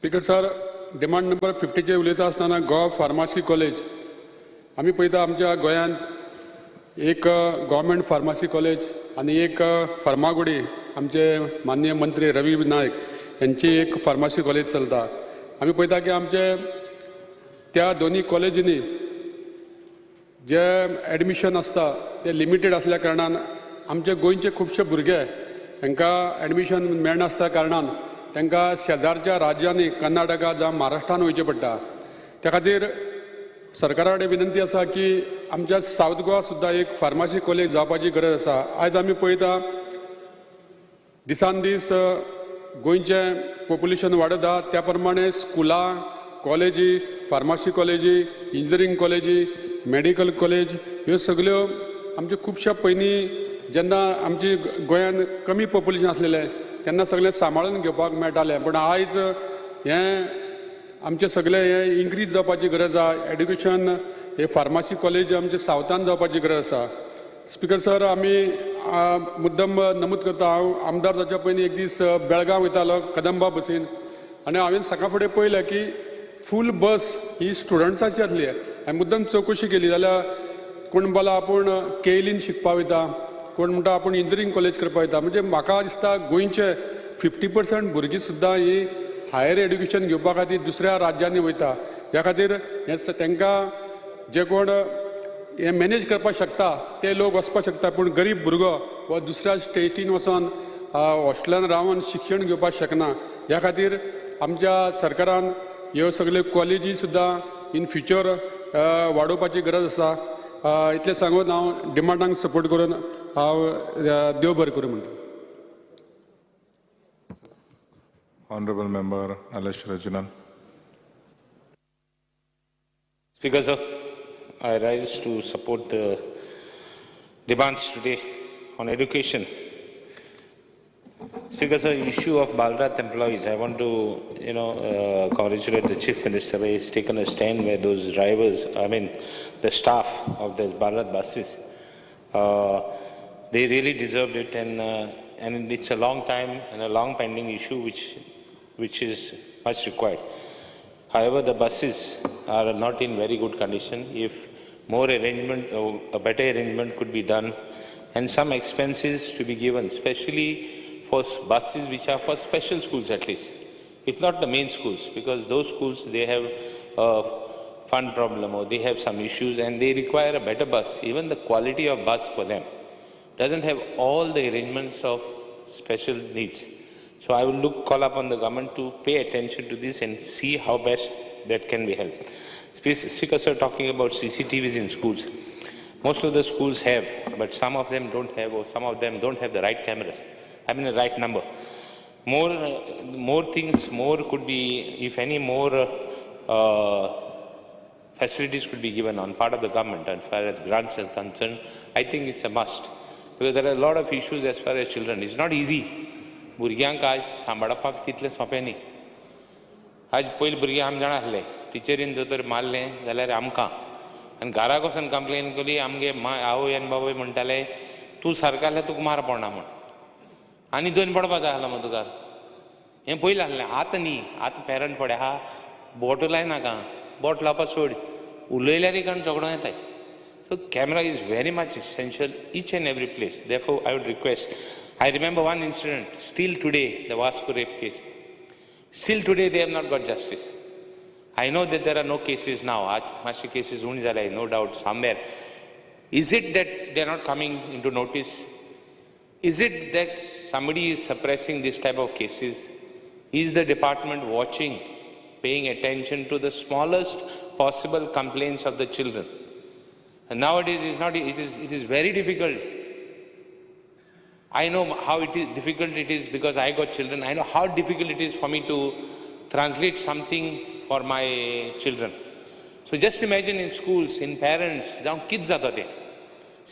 Speaker sir, demand number 50चेर उलयता आसतना Goa pharmacy college, आमी पळयता आमच्या गोंयांत एक गव्हर्मेंट फार्मासी कॉलेज आनी एक फार्मागुडी, आमचे माननीय मंत्री रवी नायक यांची एक फार्मासी कॉलेज चलता. आमी पळयता की आमचे त्या दोन्ही कॉलेजींनी जे एडमिशन आसता ते लिमिटेड आसल्या कारणान आमचे गोंयचे खुबशे भुरगे हांकां एडमिशन मेळनासल्या कारणान तांकां शेजारच्या राज्यांनी, कर्नाटका जावं महाराष्ट्रान वयचें पडटा. त्या खातीर सरकारा कडेन विनंती आसा की आमच्या सावथ गोवा सुद्दां एक फार्मासी कॉलेज जावपाची गरज आसा. आयज आमी पळयता, दिसान दीस गोंयचें पोपुलेशन वाडत आहा, त्या प्रमाणे स्कुलां, कॉलेजी, फार्मासी कॉलेजी, इंजिनियरींग कॉलेजी, मेडिकल कॉलेज ह्यो सगल्यो आमच्यो खुबश्या पयलीं जेन्ना आमची गोंयान कमी पोपुलेशन आसलेलें तेन्ना सगळें सांबाळून घेवपाक मेळटालें, पूण आयज हें आमचें सगळें हें इन्क्रीज जावपाची गरज आहा. एड्युकेशन हे फार्मासी कॉलेज आमचे सावथान जावपाची गरज आसा. स्पीकर सर, आमी मुद्दम नमूद करता, हांव आमदार जावच्या पयलीं एक दीस बेळगांव वयतालो कदंबा बसीन आनी हांवें सकाळ फुडें पळयलें की फूल बस ही स्टुडंट्साची आसली. हांवें मुद्दम चवकशी केली जाल्यार कोण म्हणपालो आपूण केएलईन शिकपा वयता, कोण म्हणटा आपूण इंजिनियरींग कॉलेज करपा वयता. म्हणजे म्हाका दिसता गोंयचे 50% भुरगीं सुद्दां ही हायर एड्युकेशन घेवपा खातीर दुसऱ्या राज्यांनी वयता. ह्या खातीर हें तांकां जे कोण हें मॅनेज करपाक शकता ते लोक वचपाक शकता, पूण गरीब भुरगो हो दुसऱ्या स्टेटीन वचोन हॉस्टेलान रावन शिक्षण घेवपाक शकना. ह्या खातीर आमच्या सरकारान ह्यो सगल्यो कॉलेजी सुद्दां इन फ्युचर वाडोवपाची गरज आसा. इतलें सांगून हांव डिमांडांक सपोर्ट करून हांव देव बरें करूं म्हणटा. Honorable Member Alesh Reginald. Speaker sir, I rise to support the demands today on education. Speaker sir, issue of Balrath employees, I want to, congratulate the Chief Minister. He has taken a stand where those drivers, I mean, the staff of the Balrath buses, they really deserved it, and it's a long time and a long pending issue which is much required. However, the buses are not in very good condition. If more arrangement, or a better arrangement could be done, and some expenses to be given, especially for buses which are for special schools at least, if not the main schools, because those schools, they have a fund problem or they have some issues and they require a better bus. Even the quality of bus for them doesn't have all the arrangements of special needs. So I will call upon the government to pay attention to this and see how best that can be helped. Speaker sir, talking about CCTVs in schools. Most of the schools have, but some of them don't have, or some of them don't have the right cameras. I mean the right number. More things, more could be, if any more facilities could be given on part of the government as far as grants are concerned, I think it's a must. Because there are a lot of issues as far as children. It's not easy. भुरग्यांक आज सांबाळपाक तितलें सोंपें न्ही. आज पयलीं भुरगीं आमी जाणा आसले, टिचरीन जर तर मारलें जाल्यार आमकां आनी घराक वचून कंप्लेन केली, आमगे आवय आनी बापूय म्हणटाले तूं सारको आसल्यार तुका मार पडना म्हूण, आनी दोन पडपा जाय आसलो मग तुका. हें पयलीं आसलें. आतां न्ही, आतां पेरंट पडे आहा, बोट लायनाका, बोट लावपा सोड, उलयल्यार कारण झगडो येताय. So camera is very much essential each and every place. Therefore, I would request. I remember one incident, still today, the Vasco rape case. Still today, they have not got justice. I know that there are no cases now. Aaj cases uni jalai, no doubt, somewhere. Is it that they are not coming into notice? Is it that somebody is suppressing this type of cases? Is the department watching, paying attention to the smallest possible complaints of the children? And nowadays, it's not, it is very difficult. I know how it is difficult it is because I got children. I know how difficult it is for me to translate something for my children. So just imagine in schools, in parents, जावं कितें जाता तें.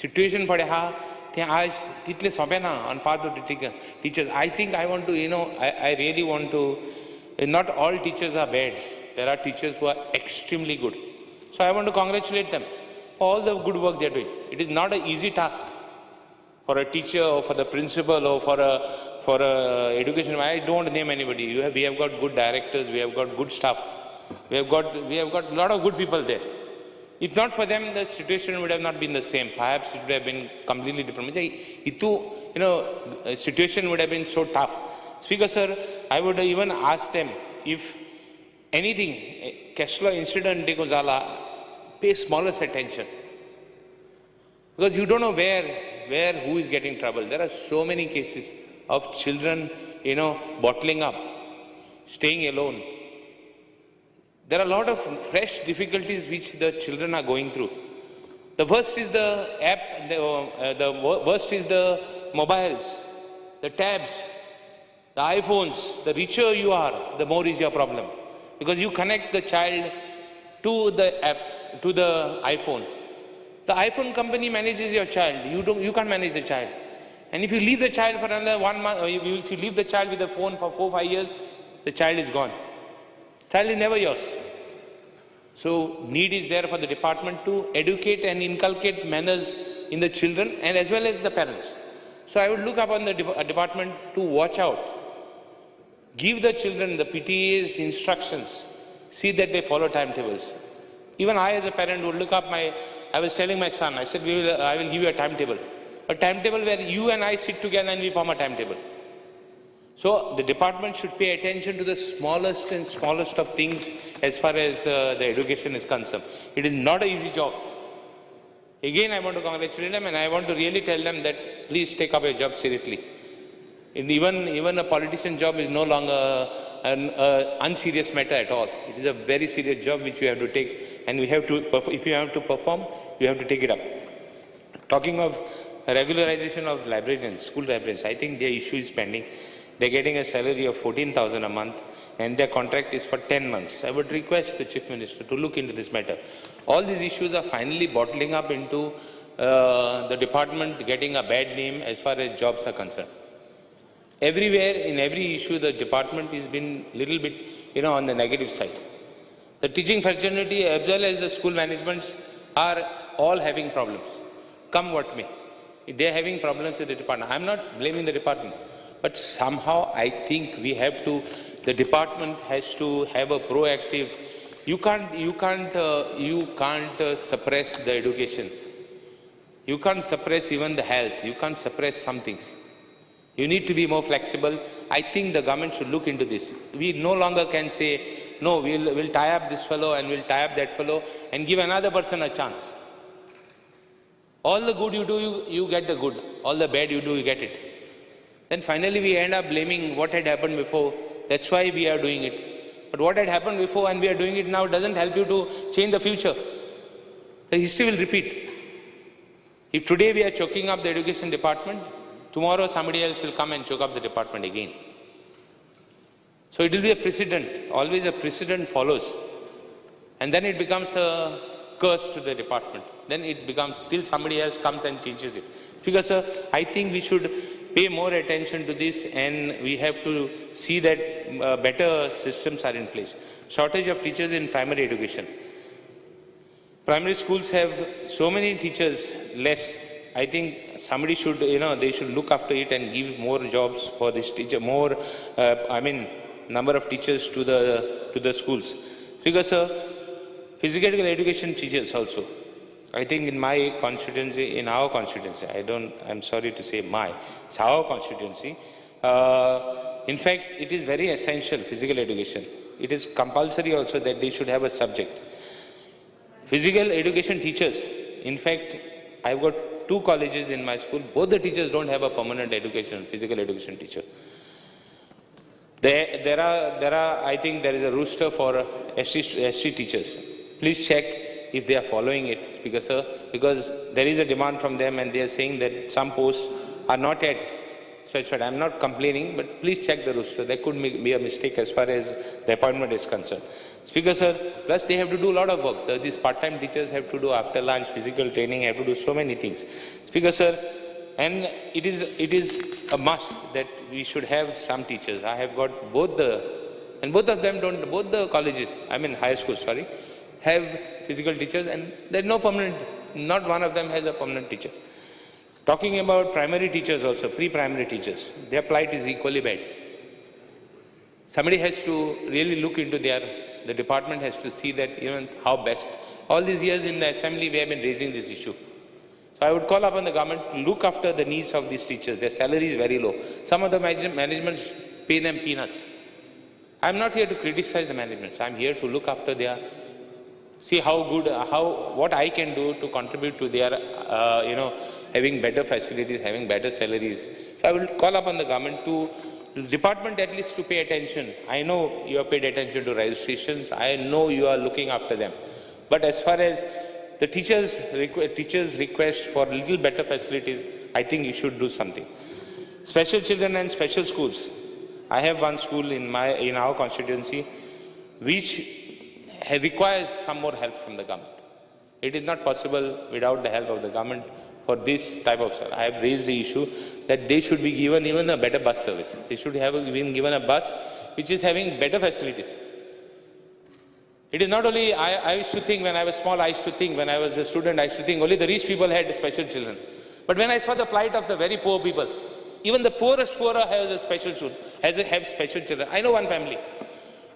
Situation पळय आहा तें आज तितलें सोंपें ना on part of the teachers. I think I want to, you know, I really want to, not all teachers are bad. There are teachers who are extremely good. So I want to congratulate them for all the good work they are doing. It is not an easy task. For a teacher or for the principal or for a education, I don't name anybody. We have got good directors, we have got good staff, we have got a lot of good people there. If not for them, the situation would have not been the same. Perhaps it would have been completely different. You know, situation would have been so tough. Speaker sir, I would even ask them if anything, Kesla incident dekho zala, pay smallest attention. Because you don't know where who is getting trouble. There are so many cases of children, you know, bottling up, staying alone. There are a lot of fresh difficulties which the children are going through. The worst is the app, the worst is the mobiles, the tabs, the iPhones. The richer you are, the more is your problem. Because you connect the child to the app, to the iPhone. The iPhone company manages your child. You can't manage the child. And if you leave the child for another 1 month, if you leave the child with the phone for 4 or 5 years, the child is gone. Child is never yours. So need is there for the department to educate and inculcate manners in the children and as well as the parents. So I would look upon the department to watch out. Give the children the PTA's instructions. See that they follow timetables. Even I as a parent would look up I was telling my son, I said, I will give you a timetable. A timetable where you and I sit together and we form a timetable. So the department should pay attention to the smallest and smallest of things as far as the education is concerned. It is not an easy job. Again, I want to congratulate them and I want to really tell them that please take up your job seriously. And even a politician job is no longer an unserious matter at all. It is a very serious job which you have to take, and we have to, if you have to perform, you have to take it up. Talking of regularization of librarians, school librarians, I think their issue is pending. They're getting a salary of 14,000 a month and their contract is for 10 months. I would request the Chief Minister to look into this matter. All these issues are finally bottling up into the department getting a bad name as far as jobs are concerned. Everywhere, in every issue, the department has been little bit, you know, on the negative side. The teaching fraternity as well as the school managements are all having problems, come what may. They are having problems with the department. I'm not blaming the department, but somehow I think we have to, the department has to have a proactive, you can't suppress the education. You can't suppress even the health. You can't suppress some things. You need to be more flexible. I think the government should look into this. We no longer can say, no, we'll tie up this fellow and we'll tie up that fellow and give another person a chance. All the good you do, you get the good. All the bad you do, you get it. Then finally we end up blaming what had happened before. That's why we are doing it. But what had happened before and we are doing it now doesn't help you to change the future. The history will repeat. If today we are choking up the education department, tomorrow somebody else will come and choke up the department again. So it will be a precedent. Always a precedent follows. And then it becomes a curse to the department. Then it becomes, till somebody else comes and changes it. Because sir, I think we should pay more attention to this and we have to see that better systems are in place. Shortage of teachers in primary education. Primary schools have so many teachers less. I think somebody should, you know, they should look after it and give more jobs for this teacher, more, number of teachers to the schools. Because physical education teachers also. I think in my constituency, in our constituency, I'm sorry to say my, it's our constituency. In fact, it is very essential, physical education. It is compulsory also that they should have a subject. Physical education teachers, in fact, I've got 2 colleges in my school, both the teachers don't have a permanent education, physical education teacher. There are, I think there is a rooster for SC teachers. Please check if they are following it, Speaker sir, because there is a demand from them and they are saying that some posts are not yet specified. I am not complaining, but please check the rooster. There could be a mistake as far as the appointment is concerned. Speaker sir, plus they have to do a lot of work. These part-time teachers have to do after lunch, physical training, have to do so many things. Speaker sir, and it is a must that we should have some teachers. I have got both the, and both of them don't, both the colleges, I mean higher schools, sorry, have physical teachers, and there is no permanent, not one of them has a permanent teacher. Talking about primary teachers also, pre-primary teachers, their plight is equally bad. Somebody has to really look into the department has to see that even how best. All these years in the assembly, we have been raising this issue. So I would call upon the government to look after the needs of these teachers. Their salary is very low. Some of the managements pay them peanuts. I'm not here to criticize the managements. I'm here to look after their, see how good, how, what I can do to contribute to their, having better facilities, having better salaries. So I will call upon the government to, the department at least to pay attention. I know you have paid attention to registrations. I know you are looking after them. But as far as the teachers request for a little better facilities, I think you should do something. Special children and special schools. I have one school in our constituency which requires some more help from the government. It is not possible without the help of the government for this type of service. I have raised the issue that they should be given even a better bus service. They should have been given a bus which is having better facilities. It is not only, I used to think when I was small, I used to think when I was a student, I used to think only the rich people had special children. But when I saw the plight of the very poor people, even the poorest poorer has a special child, has a, have special children. I know one family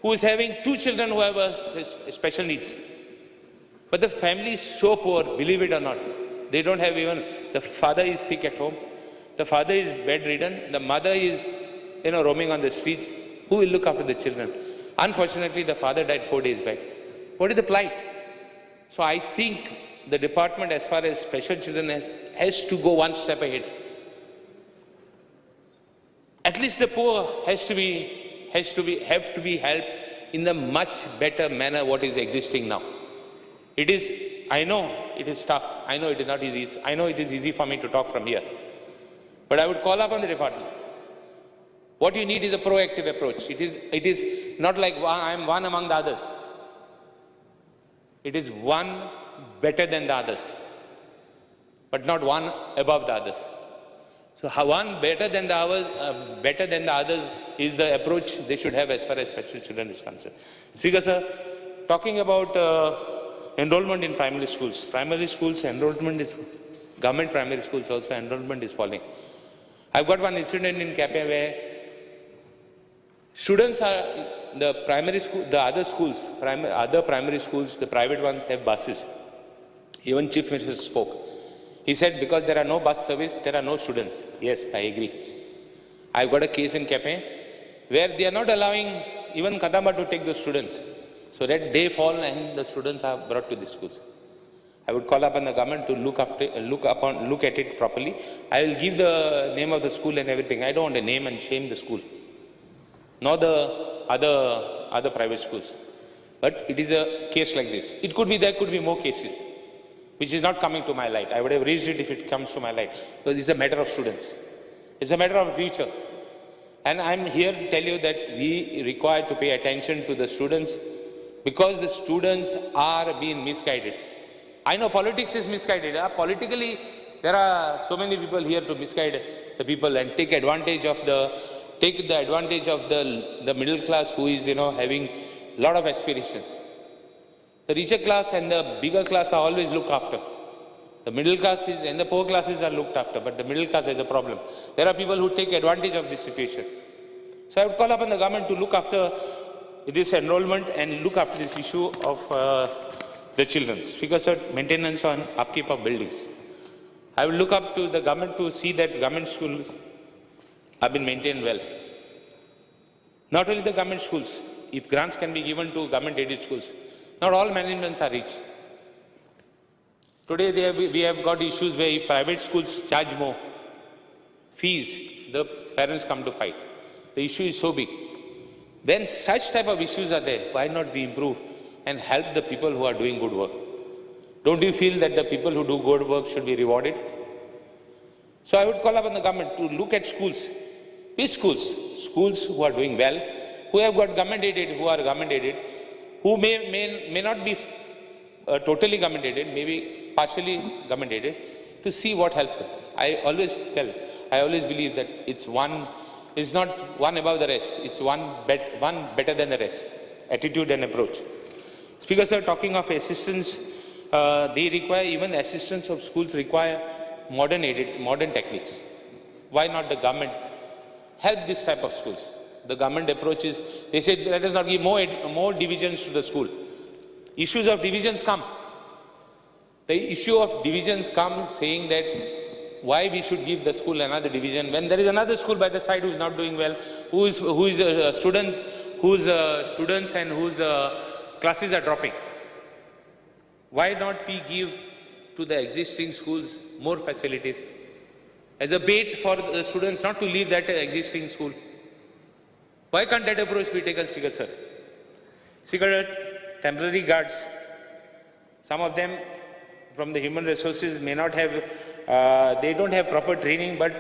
who is having 2 children who have a special needs. But the family is so poor, believe it or not. They don't have even, the father is sick at home, the father is bedridden, the mother is, roaming on the streets. Who will look after the children? Unfortunately, the father died 4 days back. What is the plight? So I think the department, as far as special children, has to go one step ahead. At least the poor have to be helped in a much better manner what is existing now. It is, I know it is tough. I know it is not easy. I know it is easy for me to talk from here. But I would call upon the department. What you need is a proactive approach. It is not like I am one among the others. It is one better than the others, but not one above the others. So one better than the others, better than the others is the approach they should have as far as special children is concerned. Speaker sir, talking about enrollment in primary schools. Primary schools enrollment is, government primary schools also enrollment is falling. I've got one incident in Quepem where students are, the primary school, the other schools, other primary schools, the private ones have buses. Even Chief Minister spoke. He said because there are no bus service, there are no students. Yes, I agree. I've got a case in Quepem where they are not allowing even Kadamba to take the students, so that they fall and the students are brought to the schools. I would call upon the government to look at it properly. I will give the name of the school and everything. I don't want to name and shame the school, nor the other private schools. But it is a case like this. It could be, there could be more cases, which is not coming to my light. I would have raised it if it comes to my light, because it's a matter of students. It's a matter of future. And I'm here to tell you that we require to pay attention to the students, because the students are being misguided. I know politics is misguided. Politically, there are so many people here to misguide the people and take advantage of the middle class who is, having a lot of aspirations. The richer class and the bigger class are always looked after. The middle classes and the poor classes are looked after, but the middle class has a problem. There are people who take advantage of this situation. So I would call upon the government to look after this enrollment and look after this issue of the children. Speaker sir, maintenance on upkeep of buildings. I will look up to the government to see that government schools have been maintained well. Not only the government schools, if grants can be given to government aided schools, not all managements are rich. Today we have got issues where if private schools charge more fees, the parents come to fight. The issue is so big. When such type of issues are there, why not we improve and help the people who are doing good work? Don't you feel that the people who do good work should be rewarded? So I would call upon the government to look at schools. Which schools? Schools who are doing well, who have got government aided, who are government aided, who may not be totally government aided, maybe partially government aided, to see what help them. I always believe that it's one, it's not one above the rest, it's one better than the rest, attitude and approach. Speaker sir, talking of assistance, they require, even assistance of schools require modern modern techniques. Why not the government help this type of schools? The government approach is, they said, let us not give more divisions to the school. Issues of divisions come. The issue of divisions come saying that why we should give the school another division when there is another school by the side who is not doing well, whose students and whose classes are dropping. Why not we give to the existing schools more facilities as a bait for the students not to leave that existing school? Why can't that approach be taken, Speaker sir? Speaker, temporary guards, some of them from the human resources may not have, they don't have proper training, but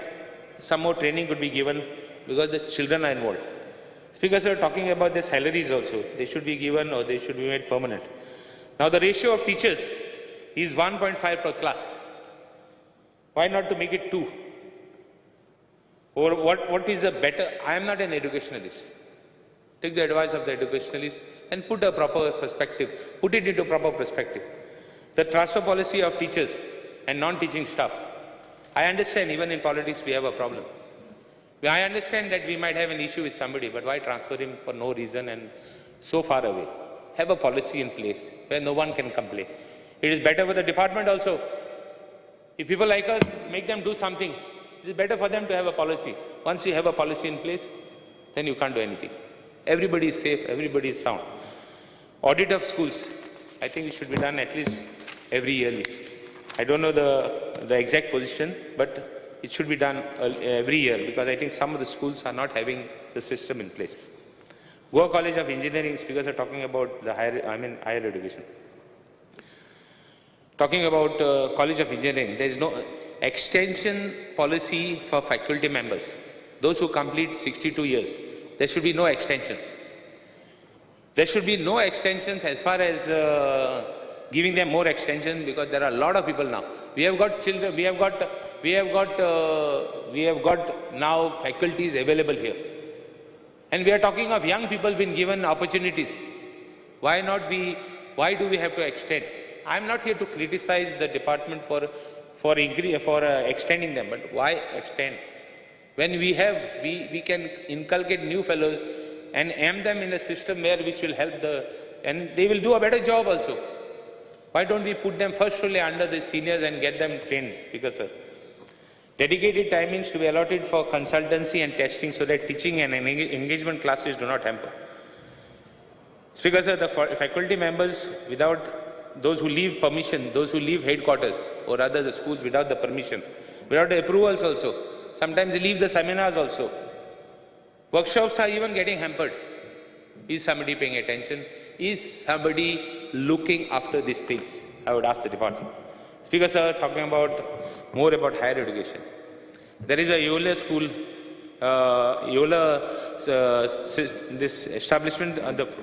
some more training could be given because the children are involved. Speaker sir, talking about the salaries also, they should be given or they should be made permanent. Now the ratio of teachers is 1.5 per class. Why not to make it 2? Or what is a better, I am not an educationalist. Take the advice of the educationalist and put a proper perspective, put it into proper perspective. The transfer policy of teachers and non-teaching staff. I understand even in politics we have a problem. I understand that we might have an issue with somebody, but why transfer him for no reason and so far away? Have a policy in place where no one can complain. It is better for the department also. If people like us, make them do something. It is better for them to have a policy. Once you have a policy in place, then you can't do anything. Everybody is safe, everybody is sound. Audit of schools, I think it should be done at least every yearly. I don't know the exact position, but it should be done every year because I think some of the schools are not having the system in place. Goa College of Engineering, speakers are talking about the higher education. Talking about College of Engineering, there is no extension policy for faculty members. Those who complete 62 years, there should be no extensions. There should be no extensions as far as giving them more extension, because there are a lot of people now. We have got children, we have got now faculties available here. And we are talking of young people being given opportunities. Why not we, why do we have to extend? I'm not here to criticize the department for extending them, but why extend? When we have, we can inculcate new fellows and aim them in a system where which will help the, and they will do a better job also. Why don't we put them first only under the seniors and get them trained, Speaker sir? Dedicated timings to be allotted for consultancy and testing so that teaching and engagement classes do not hamper. Speaker sir, the faculty members without those who leave permission, those who leave headquarters or rather the schools without the permission, without the approvals also, sometimes they leave the seminars also. Workshops are even getting hampered. Is somebody paying attention? Is somebody looking after these things? I would ask the department. Speaker sir, talking about more about higher education. There is a Yola school, this establishment,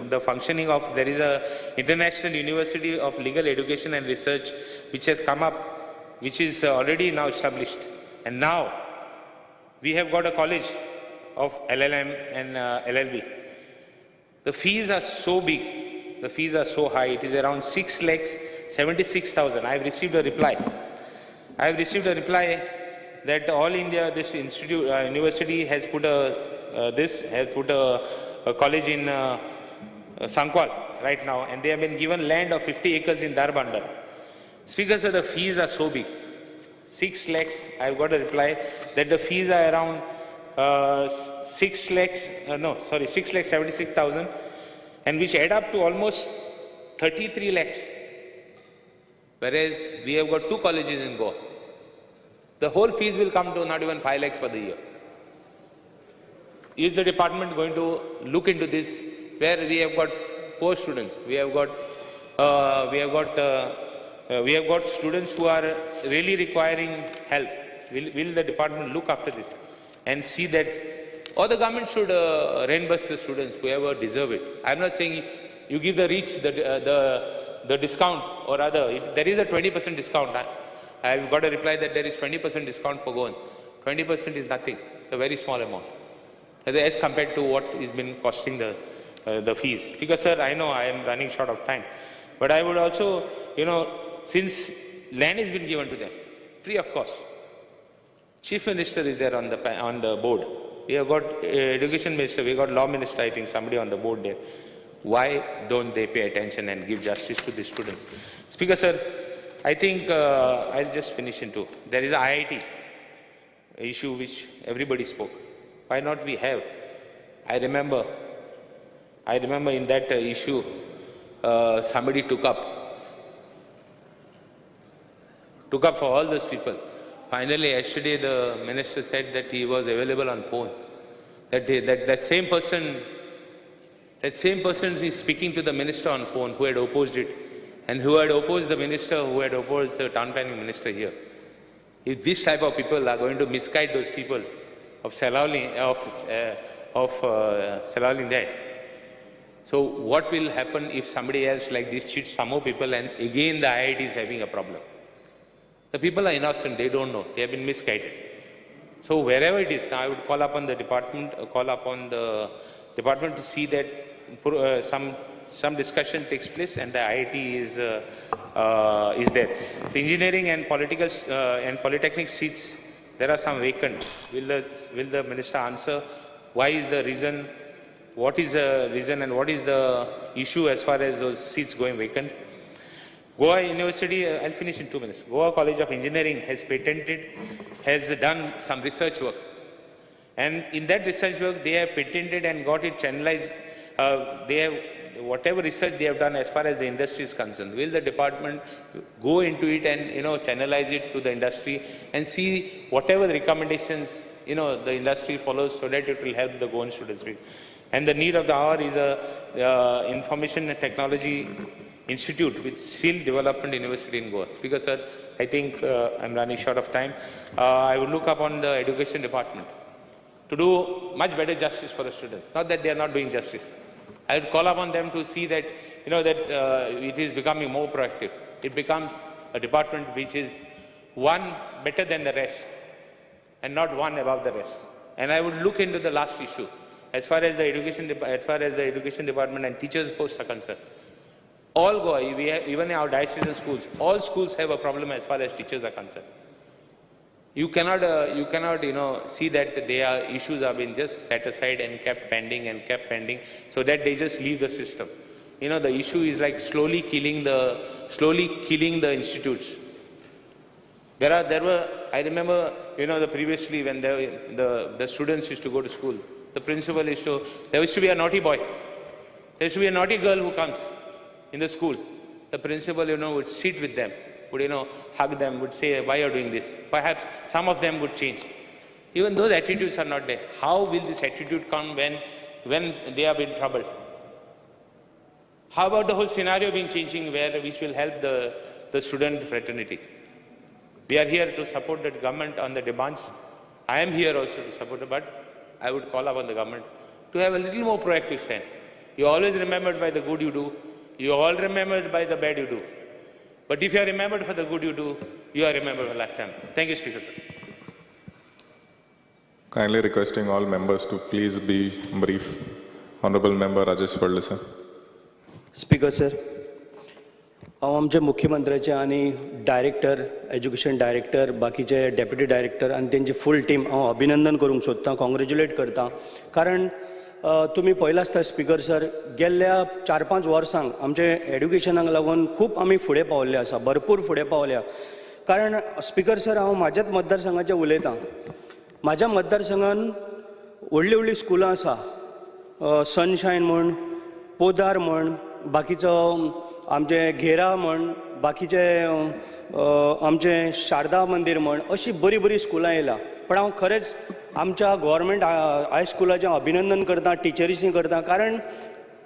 the functioning of, there is a International University of Legal Education and Research which has come up, which is already now established. And now we have got a college of LLM and LLB. The fees are so big, the fees are so high, it is around 6,76,000. I have received a reply. I have received a reply that All India, this institute, university has put a, a college in Sankwal right now, and they have been given land of 50 acres in Darbandara. Speaker sir, the fees are so big. 6 lakhs, I have got a reply that the fees are around 6,76,000, and which add up to almost 33 lakhs. Whereas we have got 2 colleges in Goa. The whole fees will come to not even 5 lakhs for the year. Is the department going to look into this, where we have got poor students, we have got students who are really requiring help? Will the department look after this and see that, or the government should reimburse the students, whoever deserve it? I'm not saying you give the rich the discount, or rather, there is a 20% discount. I've got a reply that there is 20% discount for Goan. 20% is nothing, a very small amount, as compared to what is been costing the fees. Because sir, I know I am running short of time, but I would also, you know, since land has been given to them, free of cost, Chief Minister is there on the board. We have got Education Minister, we got Law Minister, I think somebody on the board there. Why don't they pay attention and give justice to the students? Speaker sir, I think I'll just finish in two. There is a IIT issue which everybody spoke. Why not we have? I remember in that issue, somebody took up for all those people. Finally, yesterday the minister said that he was available on phone. That same person is speaking to the minister on phone who had opposed it, and who had opposed the minister who had opposed the town planning minister here. If this type of people are going to misguide those people of Selaulim, Selaulim there, so what will happen if somebody else like this cheats some more people and again the IIT is having a problem? The people are innocent, they don't know, they have been misguided. So wherever it is, now I would call upon the department, to see that some discussion takes place and the IIT is there. So engineering and political and polytechnic seats, there are some vacant. Will the minister answer? Why is the reason? What is the reason and what is the issue as far as those seats going vacant? Goa University, I'll finish in 2 minutes. Goa College of Engineering has patented, has done some research work. And in that research work, they have patented and got it channelized. They have, whatever research they have done as far as the industry is concerned, will the department go into it and, you know, channelize it to the industry and see whatever the recommendations, you know, the industry follows so that it will help the Goan students. And the need of the hour is a information and technology institute with Skill Development University in Goa. Speaker sir, I think I'm running short of time. I would look upon the education department to do much better justice for the students. Not that they are not doing justice. I would call upon them to see that, you know, that it is becoming more proactive. It becomes a department which is one better than the rest and not one above the rest. And I would look into the last issue as far as the education, as far as the education department and teachers' posts are concerned. All Goa, we have, even in our diocesan schools, all schools have a problem as far as teachers are concerned. You cannot, you know, see that their issues have been just set aside and kept pending, so that they just leave the system. You know, the issue is like slowly killing the institutes. There were, I remember, you know, the previously when the students used to go to school, the principal used to, there used to be a naughty boy, there used to be a naughty girl who comes in the school. The principal, you know, would sit with them, would, you know, hug them, would say, why are you doing this? Perhaps some of them would change. Even those attitudes are not there. How will this attitude come when they have been troubled? How about the whole scenario being changing where, which will help the student fraternity? We are here to support the government on the demands. I am here also to support it, but I would call upon the government to have a little more proactive stand. You are always remembered by the good you do. You are all remembered by the bad you do. But if you are remembered for the good you do, you are remembered for lifetime. Thank you, Speaker sir. Kindly requesting all members to please be brief. Honorable Member Rajesh Phaldesai. Speaker sir, हांव आमचे मुख्यमंत्र्याचे आनी director, education director, बाकीचे deputy director आनी तेंची full team हांव अभिनंदन करूंक सोदतां, कॉंग्रेच्युलेट करतां. कारण तुमी पळयलां आसता स्पीकर सर, गेल्ल्या 4-5 वर्सांक आमचे एड्युकेशनाक लागून खूब आमी फुडें पावल्ले आसा, भरपूर फुडें पावल्या. कारण स्पीकर सर, हांव म्हाज्याच मतदारसंघाचें उलयतां. म्हाज्या मतदारसंघान व्हडलीं व्हडलीं स्कुलां आसा, सनशायन म्हण, पोदार म्हण, बाकीचो आमचें घेरा म्हण, बाकीचे आमचें शारदा मंदीर म्हण, अशीं बरीं बरीं स्कुलां येयलां. पण हांव खरेंच आमच्या गव्हर्मेंट हायस्कुलाचें अभिनंदन करता, टिचरीसी करता. कारण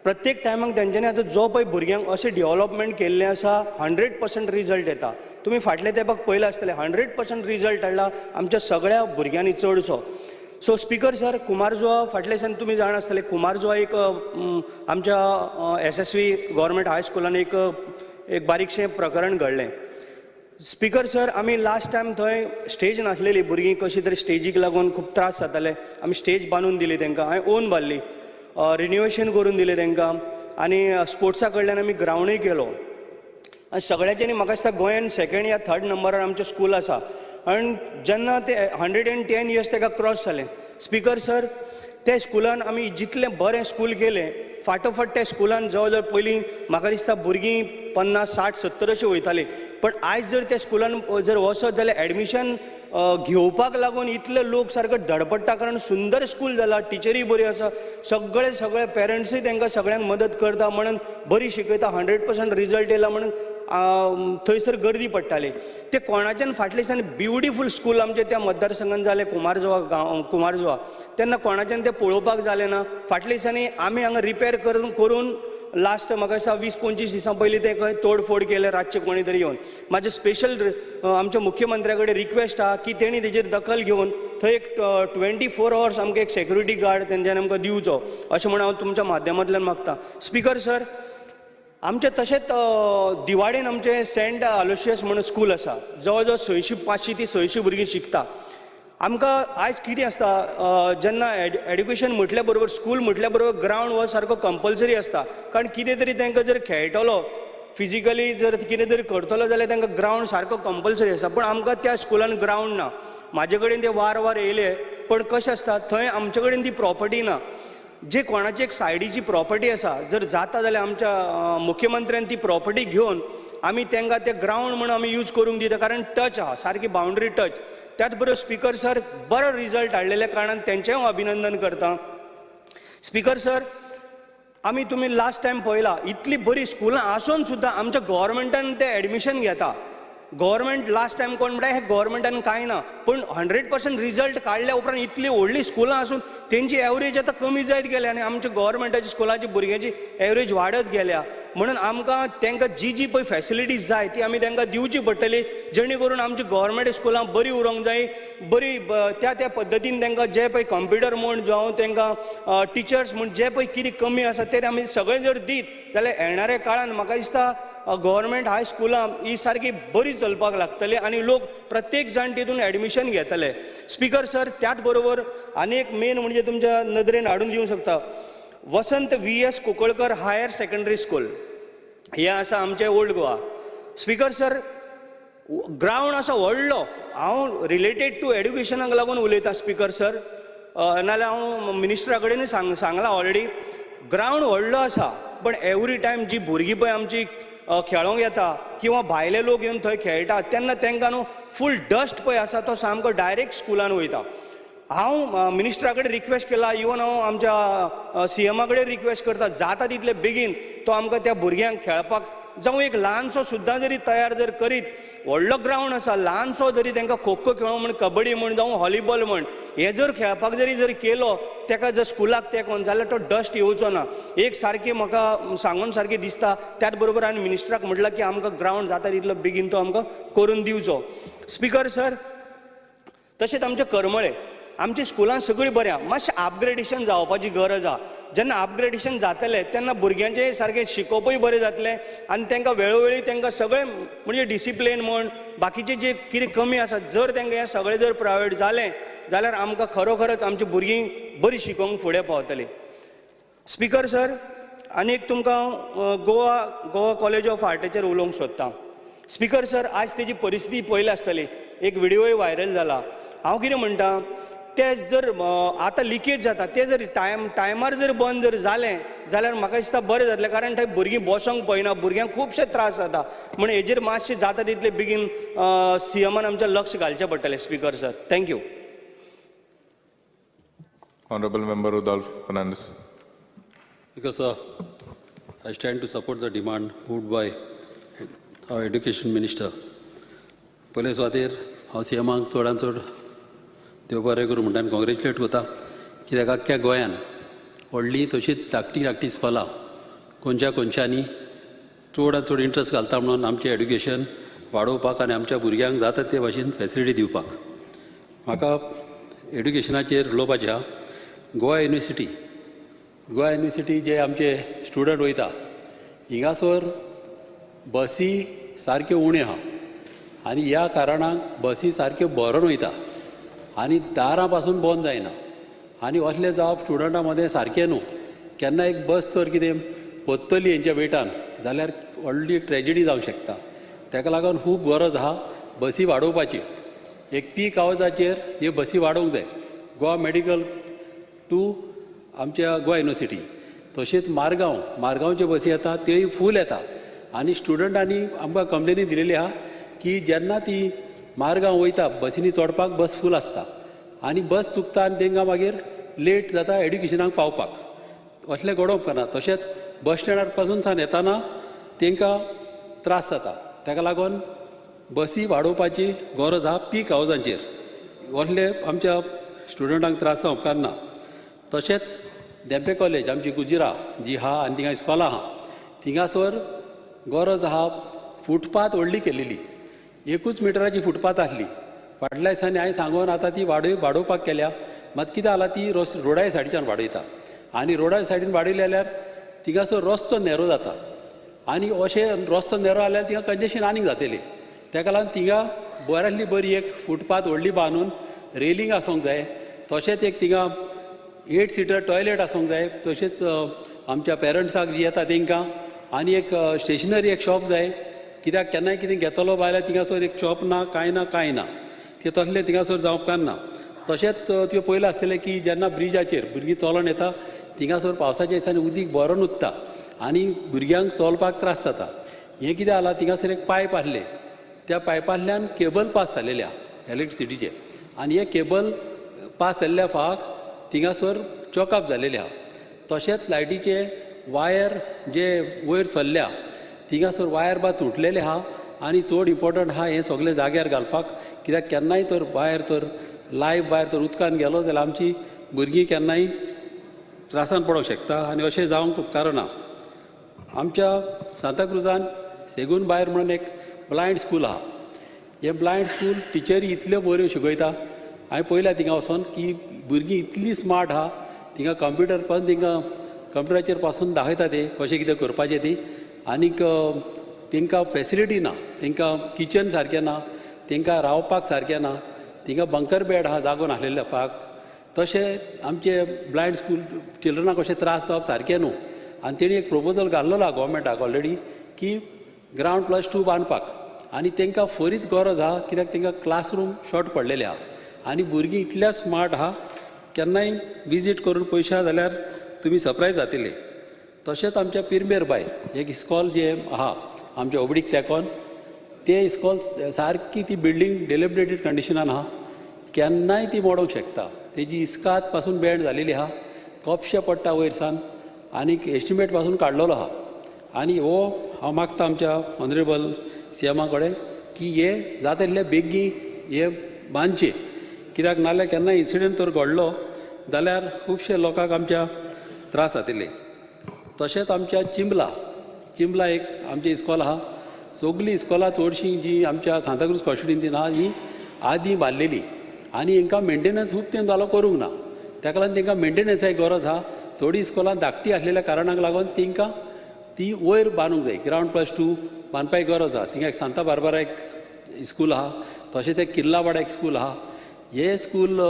प्रत्येक टायमाक तेंच्यांनी आतां जो पळय भुरग्यांक अशें डेवलपमेंट केल्लें आसा, 100% रिजल्ट येता. तुमी फाटले तेंपाक पळयलां आसतलें, 100% रिजल्ट हाडला आमच्या सगळ्या भुरग्यांनी चडसो. सो स्पीकर सर, कुमारजुआ फाटल्या दिसांनी तुमी जाण आसतले, कुमारजुआ एक आमच्या SSV government हायस्कुलान एक बारीकशें प्रकरण घडलें. स्पीकर सर, आमी लास्ट टायम थंय स्टेज नासलेली, भुरगीं कशी तरी स्टेजीक लागून खूब त्रास जाताले. आमी स्टेज बांदून दिली तांकां, हांवें ओन बांदली, रिनोवेशन करून दिलें तांकां, आनी स्पोर्ट्सा कडल्यान आमी ग्रावंडूय केलो. आनी सगळ्यांच्यानी म्हाका दिसता गोंयान 2nd या 3rd नंबरार आमचें स्कूल आसा. आनी जेन्ना ते 110 इयर्स ताका क्रॉस जालें. स्पिकर सर, ते स्कुलान आमी जितलें बरें स्कूल केलें, फाटोफाट त्या स्कुलान जवळ जवळ पयलीं म्हाका दिसता भुरगीं 50, 60, 70 अशीं वयतालीं, पण आयज जर त्या स्कुलान जर वचत जाल्यार एडमिशन घेवपाक लागून इतले लोक सारको धडपडटा, कारण सुंदर स्कूल जाला, टिचरीय बऱ्यो आसा, सगळे सगळे पेरंट्सूय तांकां सगळ्यांक मदत करता म्हणून बरी शिकयता, 100% रिजल्ट येयला म्हणून थंयसर गर्दी पडटाली. ते कोणाच्यान फाटल्या दिसांनी ब्युटिफूल स्कूल आमचे त्या मतदारसंघान जालें, कुमारजुवा गांव, कुमारजुवा, तेन्ना कोणाच्यान तें पळोवपाक जालें ना. फाटल्या दिसांनी आमी हांगा रिपेर करून लास्ट म्हाका दिसता 20-25 दिसां पयलीं तें खंय तोडफोड केलें रातचें कोणी तरी येवन. म्हाजें स्पेशल आमच्या मुख्यमंत्र्या कडेन रिक्वेस्ट आहा की तेणी तेजेर दखल घेवन थंय एक 24 अवर्स आमकां एक सेक्युरिटी गार्ड तेंच्यांनी आमकां दिवचो अशें म्हूण हांव तुमच्या माध्यमांतल्यान मागता. स्पिकर सर, आमचें तशेंच दिवाडेन आमचें सेंट आलोशियस म्हणून स्कूल आसा, जवळ जवळ 600, 500 ती 600 भुरगीं शिकता. आमकां आयज कितें आसता, जेन्ना एड्युकेशन म्हटल्या बरोबर स्कूल म्हटल्या बरोबर ग्रावंड हो सारको कंपल्सरी आसता, कारण कितें तरी तांकां जर खेळटलो फिजिकली जर कितें तरी करतलो जाल्यार तांकां ग्रावंड सारको कंपल्सरी आसता. पूण आमकां त्या स्कुलान ग्रावंड ना. म्हाजे कडेन ते वार वार येयले, पण कशें आसता थंय आमचे कडेन ती प्रॉपर्टी ना, जे कोणाची एक सायडीची प्रॉपर्टी आसा, जर जाता जाल्यार आमच्या मुख्यमंत्र्यान ती प्रॉपर्टी घेवन आमी तांकां ते ग्रावंड म्हणून आमी यूज करूंक दिता, कारण टच आहा, सारकी बावंड्री टच. त्याच बरोबर स्पिकर सर, बरो रिजल्ट हाडलेल्या कारणान तेंचें हांव अभिनंदन करता. स्पिकर सर, आमी तुमी लास्ट टायम पळयला इतली बरी स्कुलां आसून सुद्दां आमच्या गव्हर्मेंटान ते एडमिशन घेता. गव्हर्मेंट लास्ट टायम कोण म्हणटा हे गव्हर्मेंटान कांय ना, पूण 100% रिजल्ट काडल्या उपरांत इतली व्हडली स्कुलां आसून तेंची एवरेज आतां कमी जायत गेल्या आनी आमच्या गव्हर्मेंटाच्या स्कुलाची भुरग्यांची एवरेज वाडत गेल्या. म्हणून आमकां तांकां जी जी पळय फॅसिलिटीज जाय ती आमी तांकां दिवची पडटली, जेणे करून आमची गव्हर्मेंट स्कुलां बरी उरोंक जाय, बरी त्या त्या पद्दतीन तांकां जे पळय कंप्युटर म्हूण जावं तांकां टिचर्स म्हूण जे पळय कितें कमी आसा ते आमी सगळें जर दीत जाल्यार येणाऱ्या काळान म्हाका दिसता गव्हर्मेंट हाय स्कुलां ही सारकी बरी चलपाक लागतली आनी लोक प्रत्येक जाण तितून एडमिशन घेतले. स्पिकर सर, त्याच बरोबर आनी एक मेन म्हणजे तुमच्या नदरेन हाडून दिवंक शकता, Vasant V S Kunkalkar higher secondary school हें आसा आमचें old Goa. Speaker sir, ground आसा व्हडलो, हांव रिलेटेड टू एड्युकेशनाक लागून उलयतां स्पिकर सर, नाजाल्यार हांव मिनिस्टरा कडेनूय सांगलां ऑलरेडी. ग्रावंड व्हडलो आसा, पण एवरी टायम जी भुरगीं पळय आमची खेळोंक येता किंवा भायले लोक येवन थंय खेळटा तेन्ना तांकां न्हू फूल डस्ट पळय आसा तो सामको डायरेक्ट स्कुलान वयता. हांव मिनिस्टरा कडेन रिक्वेस्ट केला, इवन हांव आमच्या सीएमा कडेन रिक्वेस्ट करता, जाता तितले बेगीन तो आमकां त्या भुरग्यांक खेळपाक जावं एक ल्हानसो सुद्दां जरी तयार जर करीत, व्हडलो ग्रावंड आसा, ल्हानसो जरी तांकां खो खो खेळोंक म्हण, कबड्डी म्हण, जावं हॉलीबॉल म्हण, हें जर खेळपाक जरी जर केलो ताका जर स्कुलाक तेंकोन जाल्यार तो डस्ट येवचो ना. एक सारकें म्हाका सांगून सारकें दिसता. त्याच बरोबर हांवें मिनिस्टराक म्हटलां की आमकां ग्रावंड जाता तितलो बेगीन तो आमकां करून दिवचो. स्पिकर सर, तशेंच आमचें करमळे आमच्या स्कुलां सगळीं बरीं आहा, मातशें अपग्रेडेशन जावपाची गरज आहा. जेन्ना अपग्रेडेशन जातलें तेन्ना भुरग्यांचें सारकें शिकोवपूय बरें जातलें आनी तांकां वेळोवेळी तांकां सगळें म्हणजे डिसिप्लीन म्हण बाकीचें जें कितें कमी आसा जर तांकां हें सगळें जर प्रायवेट जालें जाल्यार आमकां खरोखरच आमची भुरगीं बरीं शिकोवंक फुडें पावतलीं. स्पिकर सर, आनी एक तुमकां हांव गोवा गोवा कॉलेज ऑफ आर्टाचेर उलोवंक सोदतां. स्पिकर सर, आयज तेजी परिस्थिती पळयल्या आसतली, एक व्हिडियोय व्हायरल जाला. हांव कितें म्हणटा, ते जर आतां लिकेज जाता ते जर टायमार जर बंद जर जालें जाल्यार म्हाका दिसता बरें जातलें, कारण थंय भुरगीं बसोंक पळयना, भुरग्यांक खुबशे त्रास जाता. म्हण हेजेर मातशें जाता तितले बेगीन सीएमान आमचें लक्ष घालचें पडटलें. Speaker sir, thank you. Honorable Member Rudolph Fernandez. Because sir, I stand to support the demand moved by our Education Minister. पयले सुवातेर हांव सीएमाक चडान चड देव बरें करूं म्हणटा आनी कॉंग्रेच्युलेट करता, कित्याक आख्ख्या गोंयान व्हडली तशीच धाकटी धाकटी स्कॉलां कोनच्या कोनशांनी चडान चड इंट्रस्ट घालता म्हणून आमचें एड्युकेशन वाडोवपाक आनी आमच्या भुरग्यांक जाता ते भाशेन फेसिलिटी दिवपाक. म्हाका एड्युकेशनाचेर उलोवपाचें आहा. गोवा युनिवर्सिटी, गोवा युनिवर्सिटी जे आमचे स्टुडंट वयता हिंगासर बसी सारक्यो उण्यो आहा आनी ह्या कारणाक बसी सारक्यो भरून वयता आनी दारां पासून बंद जायना आनी असलें जावप स्टुडंटां मदें सारकें न्हू. केन्ना एक बस तर कितें पत्तली हेंच्या वेटान जाल्यार व्हडली ट्रेजिडी जावंक शकता. ताका लागून खूब गरज आहा बसी वाडोवपाची. एक पीक आवर्साचेर हे बसी वाडोवंक जाय. गोवा मेडिकल टू आमच्या गोवा युनिवर्सिटी, तशेंच मारगांव, मारगांवच्यो बसी येता त्योय फूल येता आनी स्टुडंटांनी आमकां कंप्लेनी दिलेली आहा की जेन्ना ती मारगांव वयता बसींनी चडपाक बस फूल आसता आनी बस चुकता आनी तांकां मागीर लेट जाता एड्युकेशनाक पावपाक. असलें घडोवंक ना. तशेंच बस स्टँडार पासून सान येताना तांकां त्रास जाता. ताका लागून बसी वाडोवपाची गरज आहा पीक आवर्सांचेर. असले आमच्या स्टुडंटांक त्रास जावंक उपकारना. तशेंच धेंपे कॉलेज आमची गुजिरा जी आहा आनी थिंगा इस्कॉलां आहा थिंगासर गरज आहा फुटपाथ व्हडली केलेली, 1 मिटराची फुटपाथ आसली फाटल्या दिसांनी हांवें सांगून आतां ती वाडोवपाक केल्या. मात कितें जाला ती रोडा सायडीच्यान वाडयता आनी रोडा सायडीन वाडयली जाल्यार थिंगासर रस्तो नेरो जाता आनी अशें रस्तो नेरो जाल्यार थिंगा कंजेशन आनीक जातलें. ताका लागून थिंगा बऱ्यांतली बरी एक फुटपाथ व्हडली बांदून रेलिंग आसूंक जाय. तशेंच एक थिंगा 8 सिटर टॉयलेट आसूंक जाय. तशेंच आमच्या पेरंट्साक जी येता तांकां आनी एक स्टेशनरी एक शॉप जाय, कित्याक केन्नाय कितें घेतलो बायल्यार थिंगासर एक शॉप ना, कांय ना, कांय ना, तें तसलें थिंगासर जावंक ना. तशेंच त्यो पयलें आसतलें की जेन्ना ब्रिजाचेर भुरगीं चलोन येता थिंगासर पावसाच्या दिसांनी उदीक भरून उत्ता आनी भुरग्यांक चलपाक त्रास जाता. हें कितें जालां थिंगासर एक पायप आसलें, त्या पायपांतल्यान केबल पास जालेले आहा इलेक्ट्रिसिटीचे आनी हे केबल पास जाल्ल्या फाक थिंगासर चॉकअप जालेले आहा. तशेंच लायटीचे वायर जे वयर सरल्या थिंगासर वायर बा तुटलेले आहा आनी चड इम्पोर्टंट आहा हें सगळें जाग्यार घालपाक, कित्याक केन्नाय तर वायर तर लायव्ह वायर तर उदकान गेलो जाल्यार आमची भुरगीं केन्नाय त्रासान पडोंक शकता आनी अशें जावंक उपकारना. आमच्या सांताक्रुजान सेगून भायर म्हणून एक ब्लायंड स्कूल आहा. हें ब्लायंड स्कूल टिचरी इतल्यो बऱ्यो शिकयता, हांवें पळयल्या थिंगा वचोन की भुरगीं इतलीं स्मार्ट आहा, थिंगा कंप्युटर पासून थिंगा कंप्युटराचेर पासून दाखयता ते कशें कितें करपाचें ती. आनीक तांकां फेसिलिटी ना, तांकां किचन सारकें ना, तांकां रावपाक सारकें ना, थिंगा बंकर बेड आहा जागो नासलेले फाक. तशें आमचे ब्लायंड स्कूल चिल्ड्रनाक अशें त्रास जावप सारकें न्हू आनी तेणी एक प्रोपोजल घाल्लो गोवोरमेंटाक ऑलरेडी की ग्रावंड +2 बांदपाक आनी तांकां फोरीच गरज आहा, कित्याक तांकां क्लासरूम शॉर्ट पडलेले आहा आनी भुरगीं इतल्या स्मार्ट आहा केन्नाय विजीट करून पळयशा जाल्यार तुमी सरप्रायज जातले. तशेंच आमच्या पिरमेर भायर एक इस्कॉल जें आहा आमच्या ओबडीक तेंकोन, तें इस्कॉल सारकी ती बिल्डींग डेलिबरेटेड कंडिशनान आहा, केन्नाय ती मोडोंक शकता. तेजी इस्काद पासून बँड जालेली आहा, कोपशे पडटा वयर सान आनीक एस्टिमेट पासून काडलेलो आहा. आनी हो हांव मागता आमच्या ऑनरेबल सीएमा कडेन की हे जाता तितले बेगीन हे बांदचे, कित्याक नाल्यार केन्नाय इन्सिडंट तर घडलो जाल्यार खुबशे लोकांक आमच्या त्रास जातले. तशेंच आमच्या चिंबला, चिंबला एक आमचें इस्कॉल आहा. सगळीं इस्कॉलां चडशीं जी आमच्या सांताक्रूज कॉन्स्टिट्युएन्सीन आहा ही आदीं बांदलेली आनी हांकां मेंटेनन्स खूब तेंप जालो करूंक ना, ताका लागून तांकां मेंटेनन्साची गरज आहा. थोडीं इस्कॉलां धाकटीं आसलेल्या कारणाक लागून तांकां ती वयर बांदूंक जाय, ग्रावंड +2 बांदपाची गरज आहा. थिंगा एक सांता बार्बारा एक स्कूल आहा, तशेंच एक किल्लावाडा एक स्कूल आहा. हे स्कूल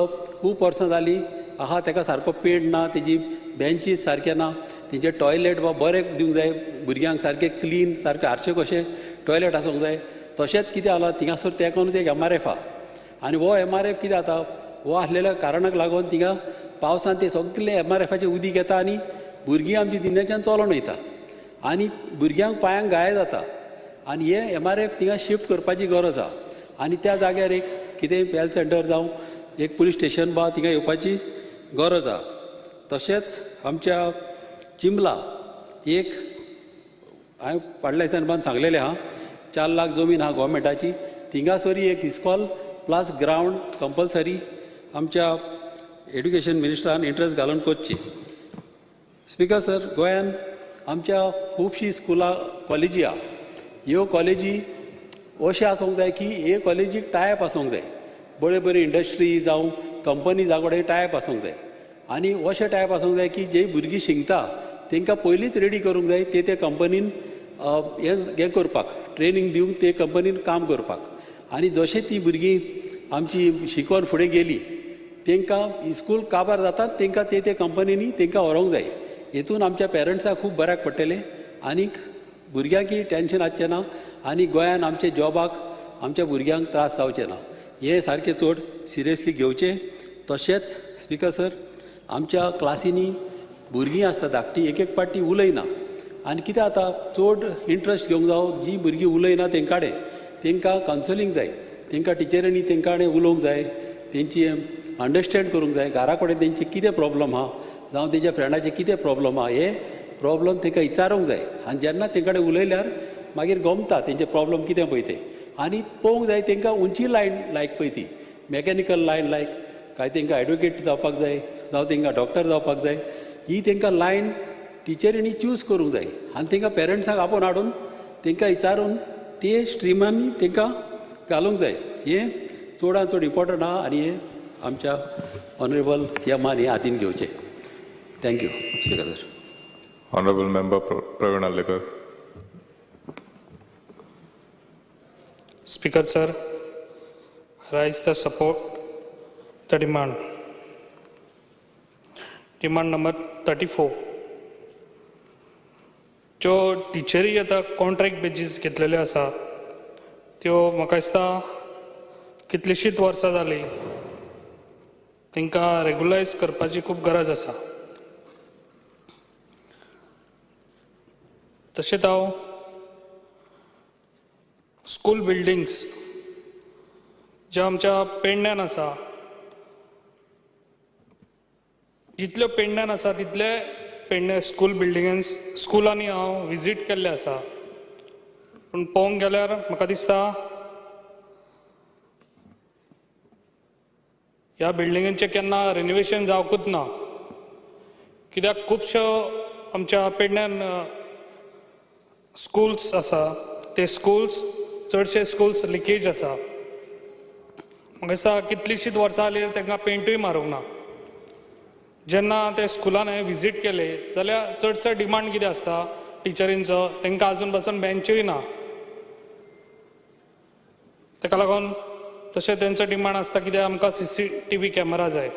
खूब वर्सां जालीं आहा, ताका सारको पेंट ना, तेजी बेंचीस सारके ना, तेंचे टॉयलेट बा बरें दिवंक जाय भुरग्यांक, सारकें क्लीन सारकें आरशे कशें टॉयलेट आसूंक जाय. तशेंच कितें जालां थिंगासर तेंकोनूच एक MRF आहा आनी हो MRF कितें जाता हो आसलेल्या कारणाक लागून थिंगा पावसान ते सगळे MRFाचें उदीक येता आनी भुरगीं आमची दिन्याच्यान चलोन वयता आनी भुरग्यांक पांयांक घाये जाता आनी हे MRF थिंगा शिफ्ट करपाची गरज आहा आनी त्या जाग्यार एक कितें हेल्थ सेंटर जावं एक पुलीस स्टेशन बा थिंगा येवपाची गरज आहा. तशेंच आमच्या चिंबला एक हांवें फाटल्या दिसान सांगलेलें आहा, 4 लाख जमीन आहा गोवोरमेंटाची, थिंगासरी एक इस्कॉल प्लस ग्रावंड कंपल्सरी आमच्या एड्युकेशन मिनिस्टरान इंट्रस्ट घालून करची. स्पिकर सर, गोंयान आमच्या खुबशीं स्कुलां कॉलेजी आहा. ह्यो कॉलेजी अशें आसूंक जाय की हे कॉलेजीक टायप आसूंक जाय, बऱ्यो बऱ्यो इंडस्ट्री जावं कंपनी कडेन टायप आसूंक जाय आनी अशें टायप आसूंक जाय की जे भुरगीं शिकता तांकां पयलींच रेडी करूंक जाय ते ते कंपनीन हें करपाक, ट्रेनींग दिवंक ते कंपनीन काम करपाक. आनी जशें ती भुरगीं आमची शिकोन फुडें गेली तांकां स्कूल काबार जातात तांकां ते ते कंपनींनी तांकां व्हरूंक जाय. हेतून आमच्या पेरंट्साक खूब बऱ्याक पडटलें आनीक भुरग्यांकय टेंशन आसचें ना आनी गोंयान आमच्या जॉबाक आमच्या भुरग्यांक त्रास जावचे ना. हें सारकें चड सिरियसली घेवचें. तशेंच स्पीकर सर, आमच्या क्लासींनी भुरगीं आसता धाकटीं, एक एक पाटी उलयना आनी कितें जाता, चड इंट्रस्ट घेवंक जावो जीं भुरगीं उलयना तेंकां कडेन, तेंकां कावन्सिलींग जाय, तेंकां टिचरींनी तेंकां कडेन उलोवंक जाय, तेंची अंडरस्टँड करूंक जाय, घरा कडेन तेंचे कितें प्रॉब्लम आहा जावं तेंच्या फ्रेंडाचे कितें प्रॉब्लम आहा, हे प्रॉब्लम तेंकां विचारूंक जाय. आनी जेन्ना तेंकां कडेन उलयल्यार मागीर गमता तेंचे प्रॉब्लम कितें पळय तें, आनी पळोवंक जाय तेंकां उंची लायन लायक पळय ती, मॅकॅनिकल लायन लायक काय तेंकां एडवोकेट जावपाक जाय जावं तेंकां डॉक्टर जावपाक जाय, ही तेंकां लायन टिचरींनी चूज करूंक जाय. आनी तेंकां पेरंट्सांक आपोवन हाडून तेंकां विचारून ते स्ट्रिमांनी तेंकां घालूंक जाय. हें चडान चड इम्पोर्टंट आहा आनी हें आमच्या ऑनरेबल सी एमान हें हातीन घेवचें. Thank you speaker sir. Honorable Member Praveen Arlekar. Speaker sir, rise the support the demand. Demand number 34. ज्यो टिचरी आतां कॉन्ट्रॅक्ट बेजीस घेतलेल्यो आसा त्यो म्हाका दिसता कितलींशींच वर्सां जालीं, तांकां रेगुलायज करपाची खूब गरज आसा. तशेंच हांव स्कूल बिल्डिंग्स ज्यो आमच्या पेडण्यान आसा, जितल्यो पेडण्यान आसा तितले पेडणे स्कूल बिल्डिंगेन स्कुलांनी हांव विजीट केल्लें आसा, पूण पळोवंक गेल्यार म्हाका दिसता ह्या बिल्डिंगेचें केन्ना रिनोवेशन जावंकूच ना, कित्याक खुबश्यो आमच्या पेडण्यान स्कुल्स आसा ते स्कुल्स चडशे स्कुल्स लिकेज आसा. म्हाका दिसता कितलींशींच वर्सां जालीं तांकां पेंटूय मारूंक ना. जेन्ना ते स्कुलान हांवें विजीट केले जाल्यार चडसो डिमांड कितें आसता टिचरींचो, तांकां आजून पासून बेंचूय ना, ताका लागून तशें तेंचो डिमांड आसता कित्याक आमकां CCTV camera जाय.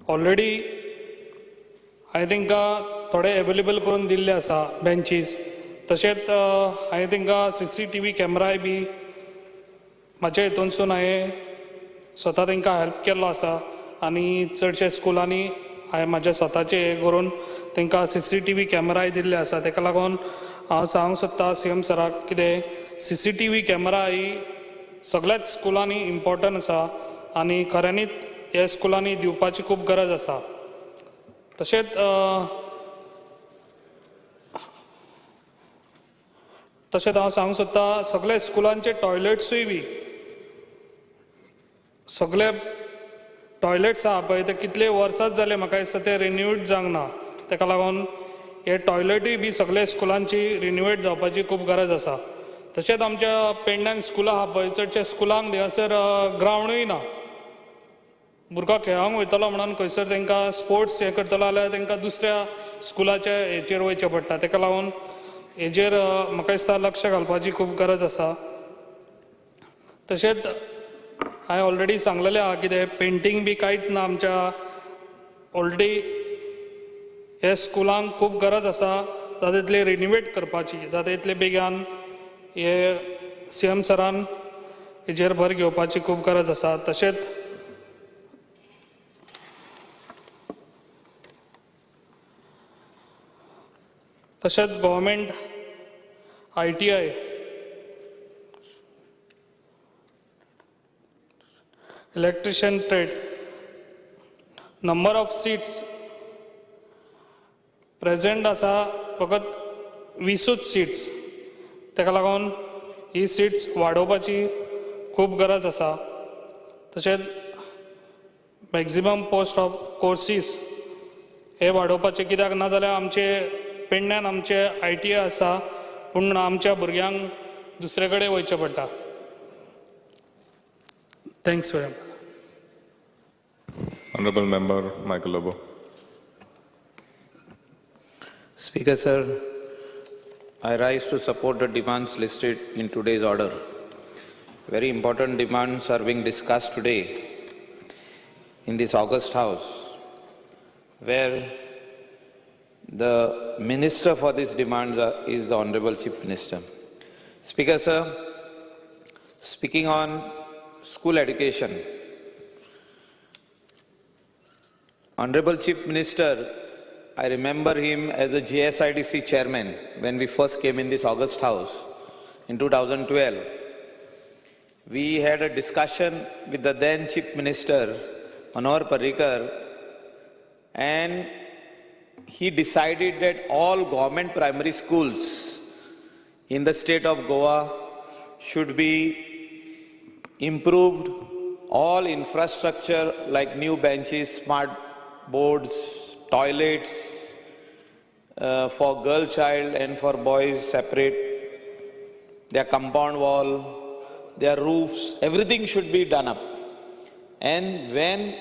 ऑलरेडी हांवें तांकां थोडे एवेलेबल करून दिल्ले आसा बेंचीस, तशेंच हांवें तांकां CCTV कॅमराय बी म्हाज्या हितूनसून हांवें स्वता तांकां हेल्प केल्लो आसा आनी चडशे स्कुलांनी हांवें म्हाज्या स्वताचें हें करून तांकां CCTV कॅमराय दिल्ले आसा. ताका लागून हांव सांगूंक सोदता CM सराक कितें CCTV camera ही सगळ्याच स्कुलांनी इम्पोर्टंट आसा आनी खऱ्यांनीच ह्या स्कुलांनी दिवपाची खूब गरज आसा. तशेंच तशेंच हांव सांगूंक सोदता सगळे स्कुलांचे टॉयलेट्सूय बी सगळे टॉयलेट्स आहा पळय ते कितले वर्सांच जाले म्हाका दिसता ते रिन्यूड जावंक ना, ताका लागून हे टॉयलेटूय बी सगळे स्कुलांची रिन्युएट जावपाची खूब गरज आसा. तशेंच आमच्या पेडण्यान स्कुलां आहा पळय चडशे स्कुलांक थंयसर ग्रावंडूय ना, भुरगो खेळोंक वयतलो म्हणून खंयसर तांकां स्पोर्ट्स हें करतलो जाल्यार तांकां दुसऱ्या स्कुलाच्या हेचेर वयचें पडटा, ताका लागून हेजेर म्हाका दिसता लक्ष घालपाची खूब गरज आसा. तशेंच हांवें ऑलरेडी सांगलेलें आहा कितें पेंटींग बी कांयच ना आमच्या, ऑलरेडी हे स्कुलांक खूब गरज आसा जाता तितले रिनोवेट करपाची, जाता तितले बेगान हे CM सरान हेजेर भर घेवपाची खूब गरज आसा. तशेंच तशेंच government ITI electrician trade number of seats present आसा फकत 20 सीट्स, ताका लागून ही सीट्स वाडोवपाची खूब गरज आसा. तशेंच मॅक्झिमम पोस्ट ऑफ कोर्सीस हे वाडोवपाचे, कित्याक ना जाल्यार आमचे पेडण्यान आमचे ITI आसा पूण आमच्या भुरग्यांक दुसरे कडेन वयचें पडटा. Thanks very much. Honorable Member Michael Lobo. Speaker sir, I rise to support the demands listed in today's order. Very important demands are being discussed today in this august house, where the minister for these demands is the Honorable Chief Minister. Speaker sir, Speaking on school education, Honorable Chief Minister, I remember him as a GSIDC chairman when we first came in this august house in 2012. We had a discussion with the then Chief Minister, Manohar Parrikar, and he decided that all government primary schools in the state of Goa should be improved. All infrastructure like new benches, smart boards, toilets for girl child and for boys separate, their compound wall, their roofs, everything should be done up. And when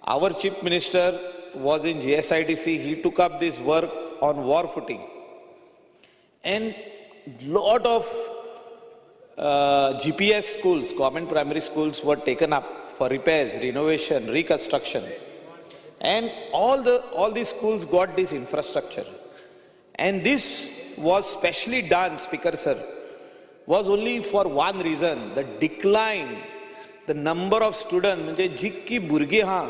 our Chief Minister was in GSIDC, he took up this work on war footing. And lot of GPS schools, government primary schools, were taken up for repairs, renovation, reconstruction. And all these schools got this infrastructure. And this was specially done, Speaker sir, was only for one reason, the decline, the number of students, म्हणजे जितकी भुरगीं आहा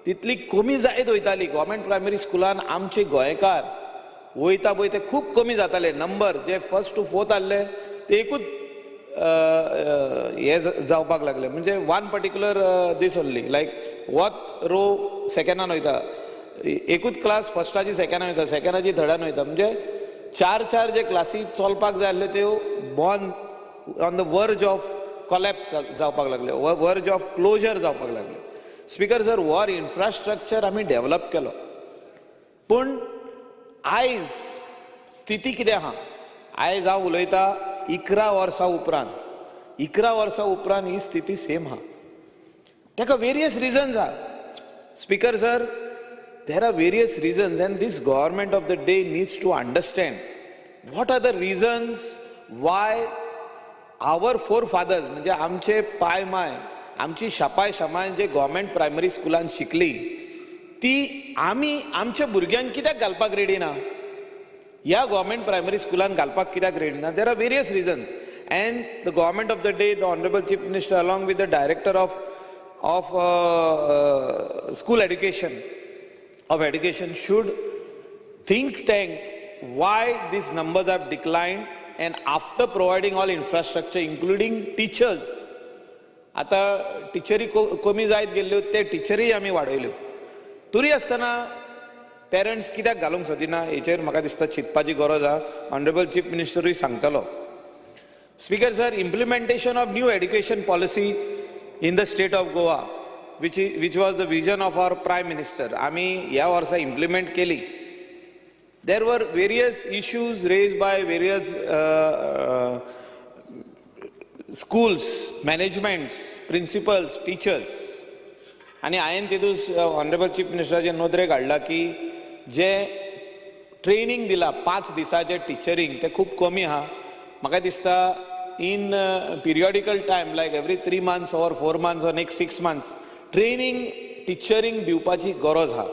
तितली कमी जायत वयताली. Government primary स्कुलान आमचे गोंयकार वयता पळय ते खूब कमी जाताले. नंबर जे फर्स्ट टू फोर्थ आहले ते एकूच हे जावपाक लागले, म्हणजे one particular this only, like what row second dan वयता, एकूच क्लास फर्स्टाची सेकंडान वयता, सेकंडाची थर्डान वयता, म्हणजे चार चार जे क्लासी चलपाक जाय आसल्यो त्यो born on the verge of collapse जावपाक लागल्यो, वर्ज ऑफ क्लोजर जावपाक लागल्यो. स्पीकर सर, हो इन्फ्रास्ट्रक्चर आमी डेवलप केलो, पूण आयज स्थिती कितें आहा? आयज हांव उलयता 11 वर्सां उपरांत, 11 वर्सां उपरांत ही स्थिती सेम आहा. ताका वेरियस रिजन्स आहा. Speaker sir, there are various reasons and this government of the day needs to understand what are the reasons why our forefathers, म्हणजे आमचे पाय माय, आमची शापाय शमाय जे गव्हर्मेंट प्रायमरी स्कुलान शिकली ती आमी आमच्या भुरग्यांक कित्याक घालपाक रेडी ना, ह्या गव्हर्मेंट प्रायमरी स्कुलान घालपाक कित्याक रेडी ना? There are various reasons and the government of the day, the honourable chief minister along with the director of school education of education should think tank why these numbers have declined, and after providing all infrastructure including teachers, आता टिचरी कमी जायत गेल्ल्यो ते टिचरीय आमी वाडयल्यो, तरी आसतना parents कित्याक घालूंक सोदिना हेचेर म्हाका दिसता चिंतपाची गरज आहा. ऑनरेबल चीफ मिनिस्टरूय सांगतलो. Speaker sir, implementation of new education policy in the state of Goa, which was the vision of our prime minister, आमी ह्या वर्सा इम्प्लिमेंट केली. There were various issues raised by various schools, managements, principals, teachers. आनी हांवें तितून honourable chief मिनिस्टराचे नदरेक हाडला की जे ट्रेनींग दिला 5 दिसाचें टिचरींग तें खूब कमी आहा. म्हाका दिसता in periodical time like every 3 months or 4 months or next 6 months training टिचरींग दिवपाची गरज आहा.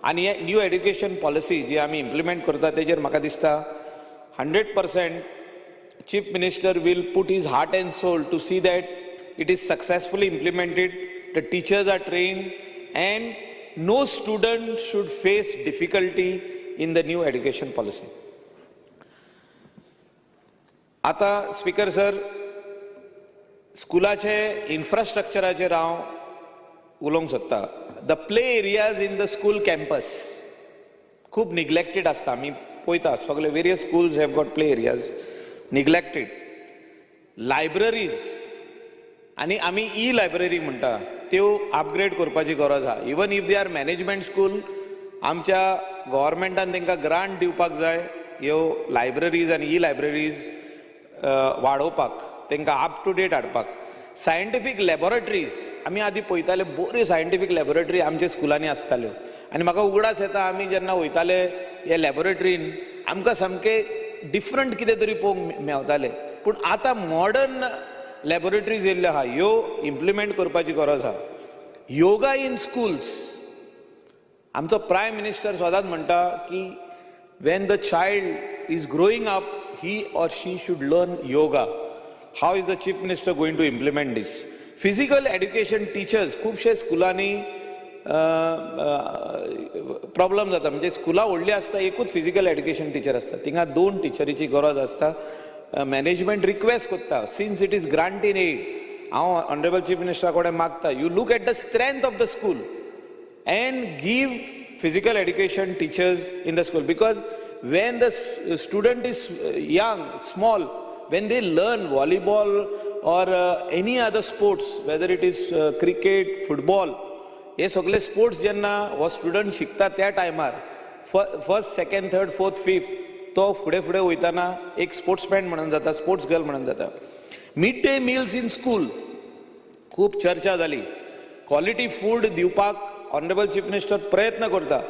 आनी हे न्यू एड्युकेशन पॉलिसी जी आमी इम्प्लिमेंट करता तेजेर म्हाका दिसता 100% Chief Minister will put his heart and soul to see that it is successfully implemented, the teachers are trained, and no student should face difficulty in the new education policy. आता speaker sir, स्कुलाचे इन्फ्रास्ट्रक्चराचेर हांव उलोवंक सोदता. The play areas in the school campus खूब neglected आसता. आमी पळयता सगळे various schools have got play areas neglected. Libraries आनी आमी ई लायब्ररी म्हणटा त्यो अपग्रेड करपाची गरज आहा. Even if they are management school, आमच्या गव्हर्मेंटान तांकां ग्रांट दिवपाक जाय ह्यो लायब्ररीज आनी ई लायब्ररीज वाडोवपाक, तांकां अप टू डेट हाडपाक. सायंटिफीक लॅबोरेटरीज आमी आदी पळयताले, बऱ्यो सायंटिफीक लॅबोरेटरी आमच्या स्कुलांनी आसताल्यो आनी म्हाका उगडास येता आमी जेन्ना वयताले ह्या लॅबोरेटरीन आमकां सामकें डिफरंट कितें तरी पळोवंक मेवतालें. पूण आतां मॉडर्न लॅबोरेटरीज येयल्ल्यो आहा, ह्यो इम्प्लिमेंट करपाची गरज आहा. योगा इन स्कुल्स, आमचो प्रायम मिनिस्टर सदांच म्हणटा की when the child is growing up he or she should learn yoga. How is the Chief Minister going to implement this? Physical education teachers, खुबशे स्कुलांनी प्रॉब्लम जाता, म्हणजे स्कुलां व्हडलीं आसता, एकूच फिजिकल एड्युकेशन टिचर आसता, थिंगा दोन टिचरीची गरज आसता. मॅनेजमेंट रिक्वेस्ट करता, since it is grant in aid. हांव ऑनरेबल चीफ मिनिस्टरा कडेन मागता, you look at the strength of the school and give physical education teachers in the school, because when the student is young, small, when they learn volleyball or any other sports, whether it is cricket, football, हे सगळे sports जेन्ना हो student शिकता त्या टायमार first, second, third, fourth, fifth, तो फुडें फुडें वयतना एक स्पोर्ट्समॅन म्हणून जाता, स्पोर्ट्स गर्ल म्हणून जाता. Mid day meals in school खूब चर्चा जाली. क्वॉलिटी फूड दिवपाक ऑनरेबल चीफ मिनिस्टर प्रयत्न करता.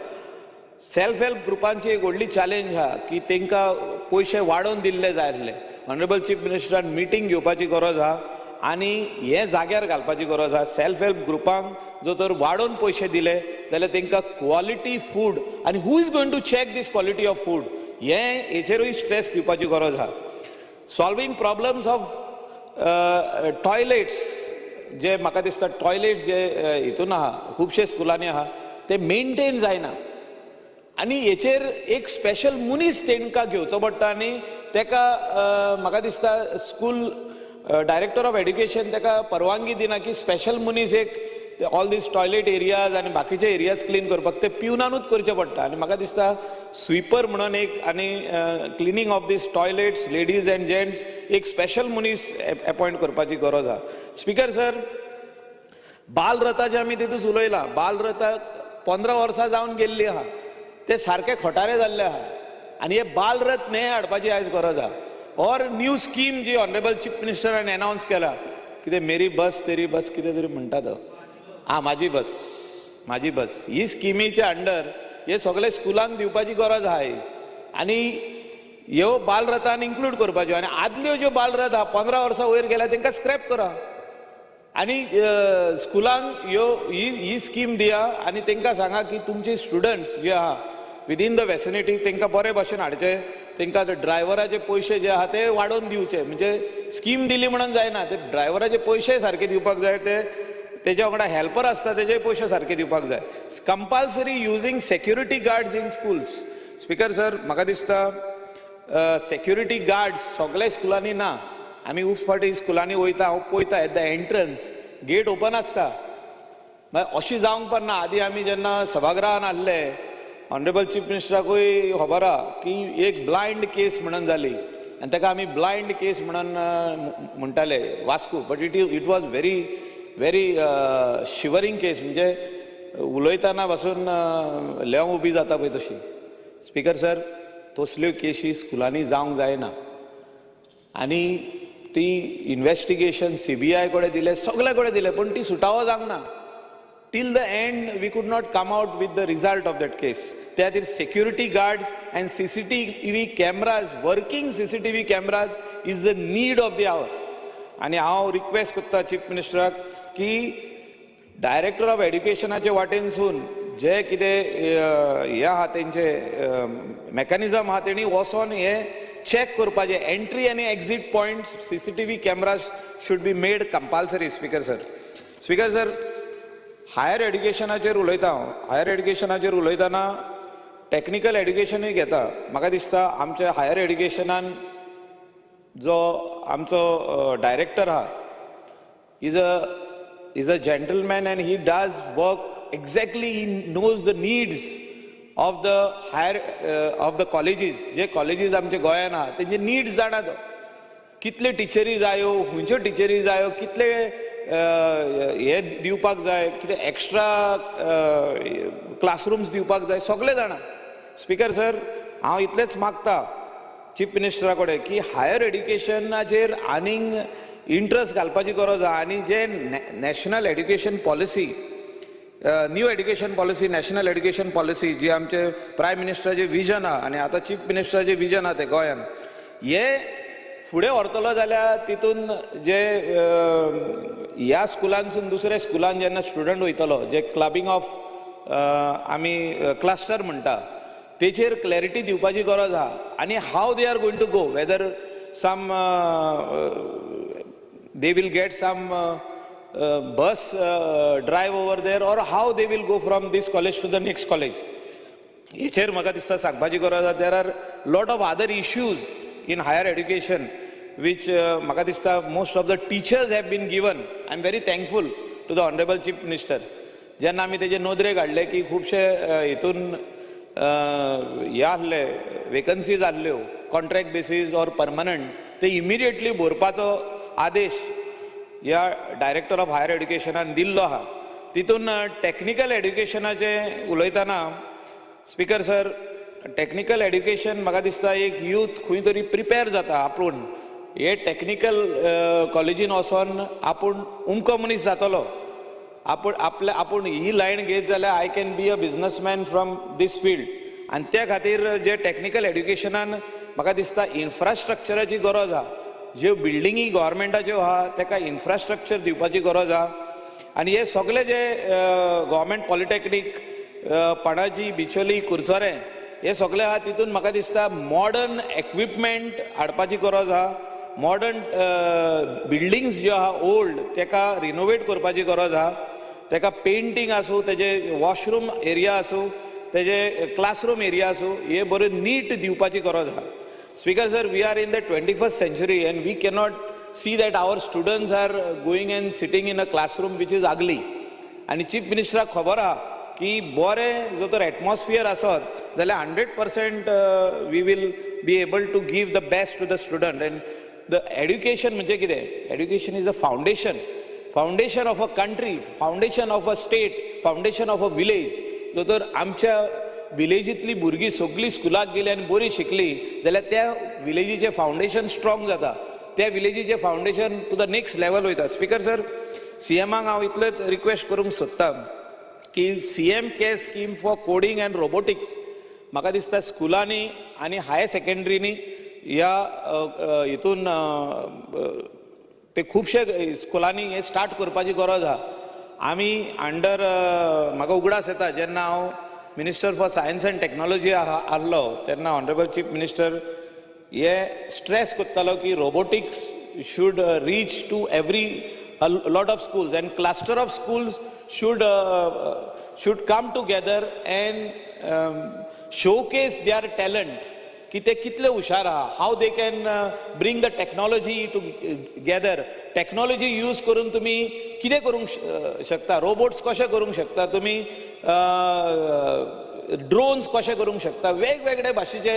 सेल्फ हेल्प ग्रुपांची एक व्हडली चॅलेंज आहा की तांकां पयशे वाडोवन दिल्ले जाय आसले. ऑनरेबल चीफ मिनिस्टरान मिटींग घेवपाची गरज आहा आनी हें जाग्यार घालपाची गरज आहा. सेल्फ हेल्प ग्रुपांक जर तर वाडोवन पयशे दिले जाल्यार तांकां क्वॉलिटी फूड, आनी who is going to check this quality of food, हें हेचेरूय स्ट्रेस दिवपाची गरज आहा. सॉल्वींग प्रॉब्लम्स ऑफ टॉयलेट्स, जे म्हाका दिसता टॉयलेट्स जे हितून आहा, खुबशे स्कुलांनी आहा, ते मेनटेन जायना आनी हेचेर एक स्पेशल मनीस तेंकां घेवचो पडटा आनी तेका म्हाका दिसता स्कूल डायरेक्टर ऑफ एड्युकेशन तेका परवानगी दिना की स्पेशल मनीस एक ऑल these toilet areas आनी बाकीचे एरियाज क्लीन करपाक, ते पिवनानूच करचें पडटा. आनी म्हाका दिसता स्वीपर म्हणून एक आनी cleaning of these toilets, ladies and gents, एक स्पेशल मनीस एपॉयंट करपाची गरज आहा. स्पीकर सर, बालरथाचे आमी तितूच उलयलां. बालरथाक 15 वर्सां जावन गेल्ली आहा, ते सारके खोटारे जाल्ले आहा आनी हे बालरथ न्हय हाडपाची आयज गरज आहा. और न्यू स्कीम जी ऑनरेबल चीफ मिनिस्टरान एनावन्स केला, कितें मेरी बस तेरी बस कितें तरी म्हणटा तो, आं म्हाजी बस म्हाजी बस, ही स्किमीच्या अंडर हे सगळे स्कुलांक दिवपाची गरज आहा आनी ह्यो बालरथान इन्क्लूड करपाच्यो. आनी आदल्यो ज्यो बालरथ आहा 15 वर्सां वयर गेल्या तांकां स्क्रॅप करा आनी स्कुलांक ह्यो ही स्कीम दिया आनी तांकां सांगा की तुमचे स्टुडंट्स जे आहा विदीन the वेसिनिटी तांकां बरे भाशेन हाडचे, तांकां ड्रायव्हराचे पयशे जे आहा ते वाडोवन दिवचे. म्हणजे स्कीम दिली म्हणून जायना, ते ड्रायव्हराचे पयशे सारके दिवपाक जाय, ते तेज्या वांगडा हेल्पर आसता तेजे पयशे सारके दिवपाक जाय. Compulsory using security guards in schools. Speaker sir, म्हाका दिसता सेक्युरिटी गार्ड्स सगल्या स्कुलांनी ना. आमी खूब फावटी स्कुलांनी वयता, हांव पळयता at the entrance gate open आसता. मागीर अशें जावंक पण ना. आदी आमी जेन्ना सभागृहान आहले, ऑनरेबल चीफ मिनिस्टराकूय खबर आहा की एक ब्लायंड केस म्हणून जाली आनी ताका आमी ब्लायंड केस म्हणून म्हणटाले Vasco, but it was very very shivering case. म्हणजे उलयतना पासून लेंव उबी जाता पळय तशी. स्पीकर सर, तसल्यो केशी स्कुलांनी जावंक जायना आनी ती इन्वेस्टिगेशन CBI कडेन दिलें, सगळे कडेन दिलें, पूण ती सुटावो जावंक ना. Till the end we could not come out with the result of that case. त्या खातीर security guards and CCTV cameras, working CCTV cameras is the need of the hour. आनी हांव रिक्वेस्ट करता चीफ मिनिस्टराक की डायरेक्टर ऑफ एड्युकेशनाचे वाटेनसून जे कितें हें आहा तेंचे मॅकॅनिजम आहा तेणी वचोन हें चॅक करपाचें. एंट्री आनी exit points CCTV cameras should be made compulsory. Speaker sir, speaker sir, higher एड्युकेशनाचेर उलयता हांव. हायर एड्युकेशनाचेर उलयतना टॅक्निकल एड्युकेशनूय घेता. म्हाका दिसता आमच्या हायर एड्युकेशनान जो आमचो डायरेक्टर आहा is a gentleman and he does work exactly, he knows the needs of the higher of the colleges. J colleges आमचे गोंयान आहा तेंचे निड्स जाणा तो, कितले टिचरी जायो, खंयच्यो टिचरी जायो, कितले हे दिवपाक जाय, कितें एक्स्ट्रा क्लासरूम्स दिवपाक जाय, सगळे जाणा. स्पीकर सर, हांव इतलेंच मागता चीफ मिनिस्टरा कडेन की हायर एड्युकेशनाचेर आनीक इंट्रस्ट घालपाची गरज आहा आनी जे national education policy, new education policy, national education policy जी आमचे प्रायम मिनिस्टराचें विजन आहा आनी आतां चीफ मिनिस्टराचें विजन आहा तें गोंयान हे फुडें व्हरतलो जाल्यार तितून जे ह्या स्कुलांसून दुसऱ्या स्कुलान जेन्ना स्टुडंट वयतलो, जे क्लबिंग ऑफ आमी क्लस्टर म्हणटा तेचेर क्लॅरिटी दिवपाची गरज आहा आनी how they are going to go, whether some They will get some bus drive over there or how they will go from this college to the next college? हेचेर म्हाका दिसता सांगपाची गरज आसा. There are lot of other issues in higher education which म्हाका दिसता most of the teachers have been given. I am very thankful to the honourable Chief Minister. जेन्ना आमी तेजे नदरेक हाडले की खुबशे हितून हे आहले, वेकन्सीज आहल्यो कॉन्ट्रॅक्ट बेसीस ऑर परमनंट, ते इमिडिएटली भरपाचो आदेश ह्या डायरेक्टर ऑफ हायर एड्युकेशनान दिल्लो आहा. तितून टॅक्निकल एड्युकेशनाचें उलयतना, स्पिकर सर, टॅक्निकल एड्युकेशन म्हाका दिसता एक यूथ खंय तरी प्रिपेर जाता. आपूण हे टॅक्निकल कॉलेजीन वचोन आपूण उमको मनीस जातलो, आपूण आपल्या आपूण ही लायन घेत जाल्यार I can be a businessman from this field. आनी त्या खातीर जे टॅक्निकल एड्युकेशनान म्हाका दिसता इन्फ्रास्ट्रक्चराची गरज आहा. ज्यो बिल्डिंगी गव्हर्मेंटाच्यो आहा ताका इन्फ्रास्ट्रक्चर दिवपाची गरज आहा. आनी हे सगळे जे गव्हर्मेंट पॉलिटॅक्नीक पणजी, बिचोली, कुरचोरें हे सगळे आहा, तितून म्हाका दिसता मॉडर्न एक्विपमेंट हाडपाची गरज आहा. मॉडर्न बिल्डिंग्स ज्यो आहा ओल्ड, ताका रिनोवेट करपाची गरज आहा. ताका पेंटींग आसूं, तेजे वॉशरूम एरिया आसूं, तेजे क्लासरूम एरिया आसूं, हे बरें नीट दिवपाची गरज आहा. Speaker sir, we are in the 21st century and we cannot see that our students are going and sitting in a classroom which is ugly. आनी चीफ मिनिस्टराक खबर आहा की बरें जर तर एटमॉस्फियर आसत जाल्यार 100% we will be able to give the best to the student. And the education म्हणजे कितें? Education is a foundation, foundation of a country, foundation of a state, foundation of a village. जर तर आमच्या विलेजींतली भुरगीं सगळीं स्कुलाक गेली आनी बरी शिकली जाल्यार त्या विलेजीचें फावंडेशन स्ट्रॉंग जाता, त्या विलेजीचें foundation to the next level वयता. स्पिकर सर, सी एमाक हांव इतलेंच रिक्वेस्ट करूंक सोदता की CM Care scheme for coding and robotics म्हाका दिसता स्कुलांनी आनी हायर सेकंडरीनी ह्या हितून ते खुबशे स्कुलांनी हें स्टार्ट करपाची गरज आहा. आमी अंडर म्हाका उगडास येता, जेन्ना हांव Minister for Science and Technology आहा आहलो तेन्ना ऑनरेबल चीफ मिनिस्टर हे स्ट्रेस करतालो की robotics should reach to every lot of schools and cluster of schools should come together and showcase their talent की ते कितले हुशार आहा, how they can bring the technology together. Technology use करून तुमी कितें करूंक शकता, रोबोट्स कशे करूंक शकता, तुमी ड्रोन्स कशे करूंक शकता, वेगवेगळे भाशेचे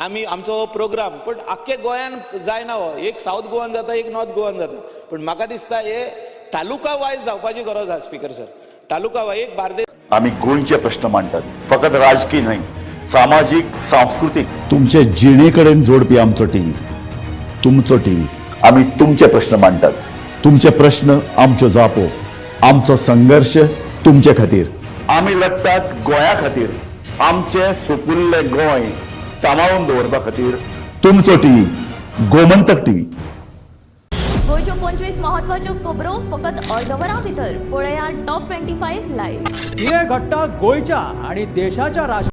आमी आमचो प्रोग्राम. पण आख्खे गोंयान जायना हो. एक सावथ गोवान जाता, एक नॉर्थ गोवान जाता, पूण म्हाका दिसता हे तालुका वायज जावपाची गरज आसा. स्पिकर सर, तालुका वायज एक बार्देस आम्ही गोंयचे प्रश्न मांडटात, फकत राजकीय न्हय, सामाजीक, सांस्कृतीक. तुमचे जिणेकडेन जोडपी आमचो टीव्ही, तुमचो टीव्ही. आम्ही तुमचे प्रश्न मांडटात. तुमचे प्रश्न, आमच्यो जापो. आमचो संघर्श तुमचे खातीर. आमी लढटात गोंया खातीर, आमचें सुपुल्लें गोंय सांबाळून दवरपा खातीर. तुमचो टीव्ही, गोमंतक टीव्ही. गोंयच्यो 25 म्हत्वाच्यो खबरो फकत अर्द वरां भितर. पळया टॉप 25 लायव्ह. कितें घडटा गोंयच्या आनी देशाच्या राज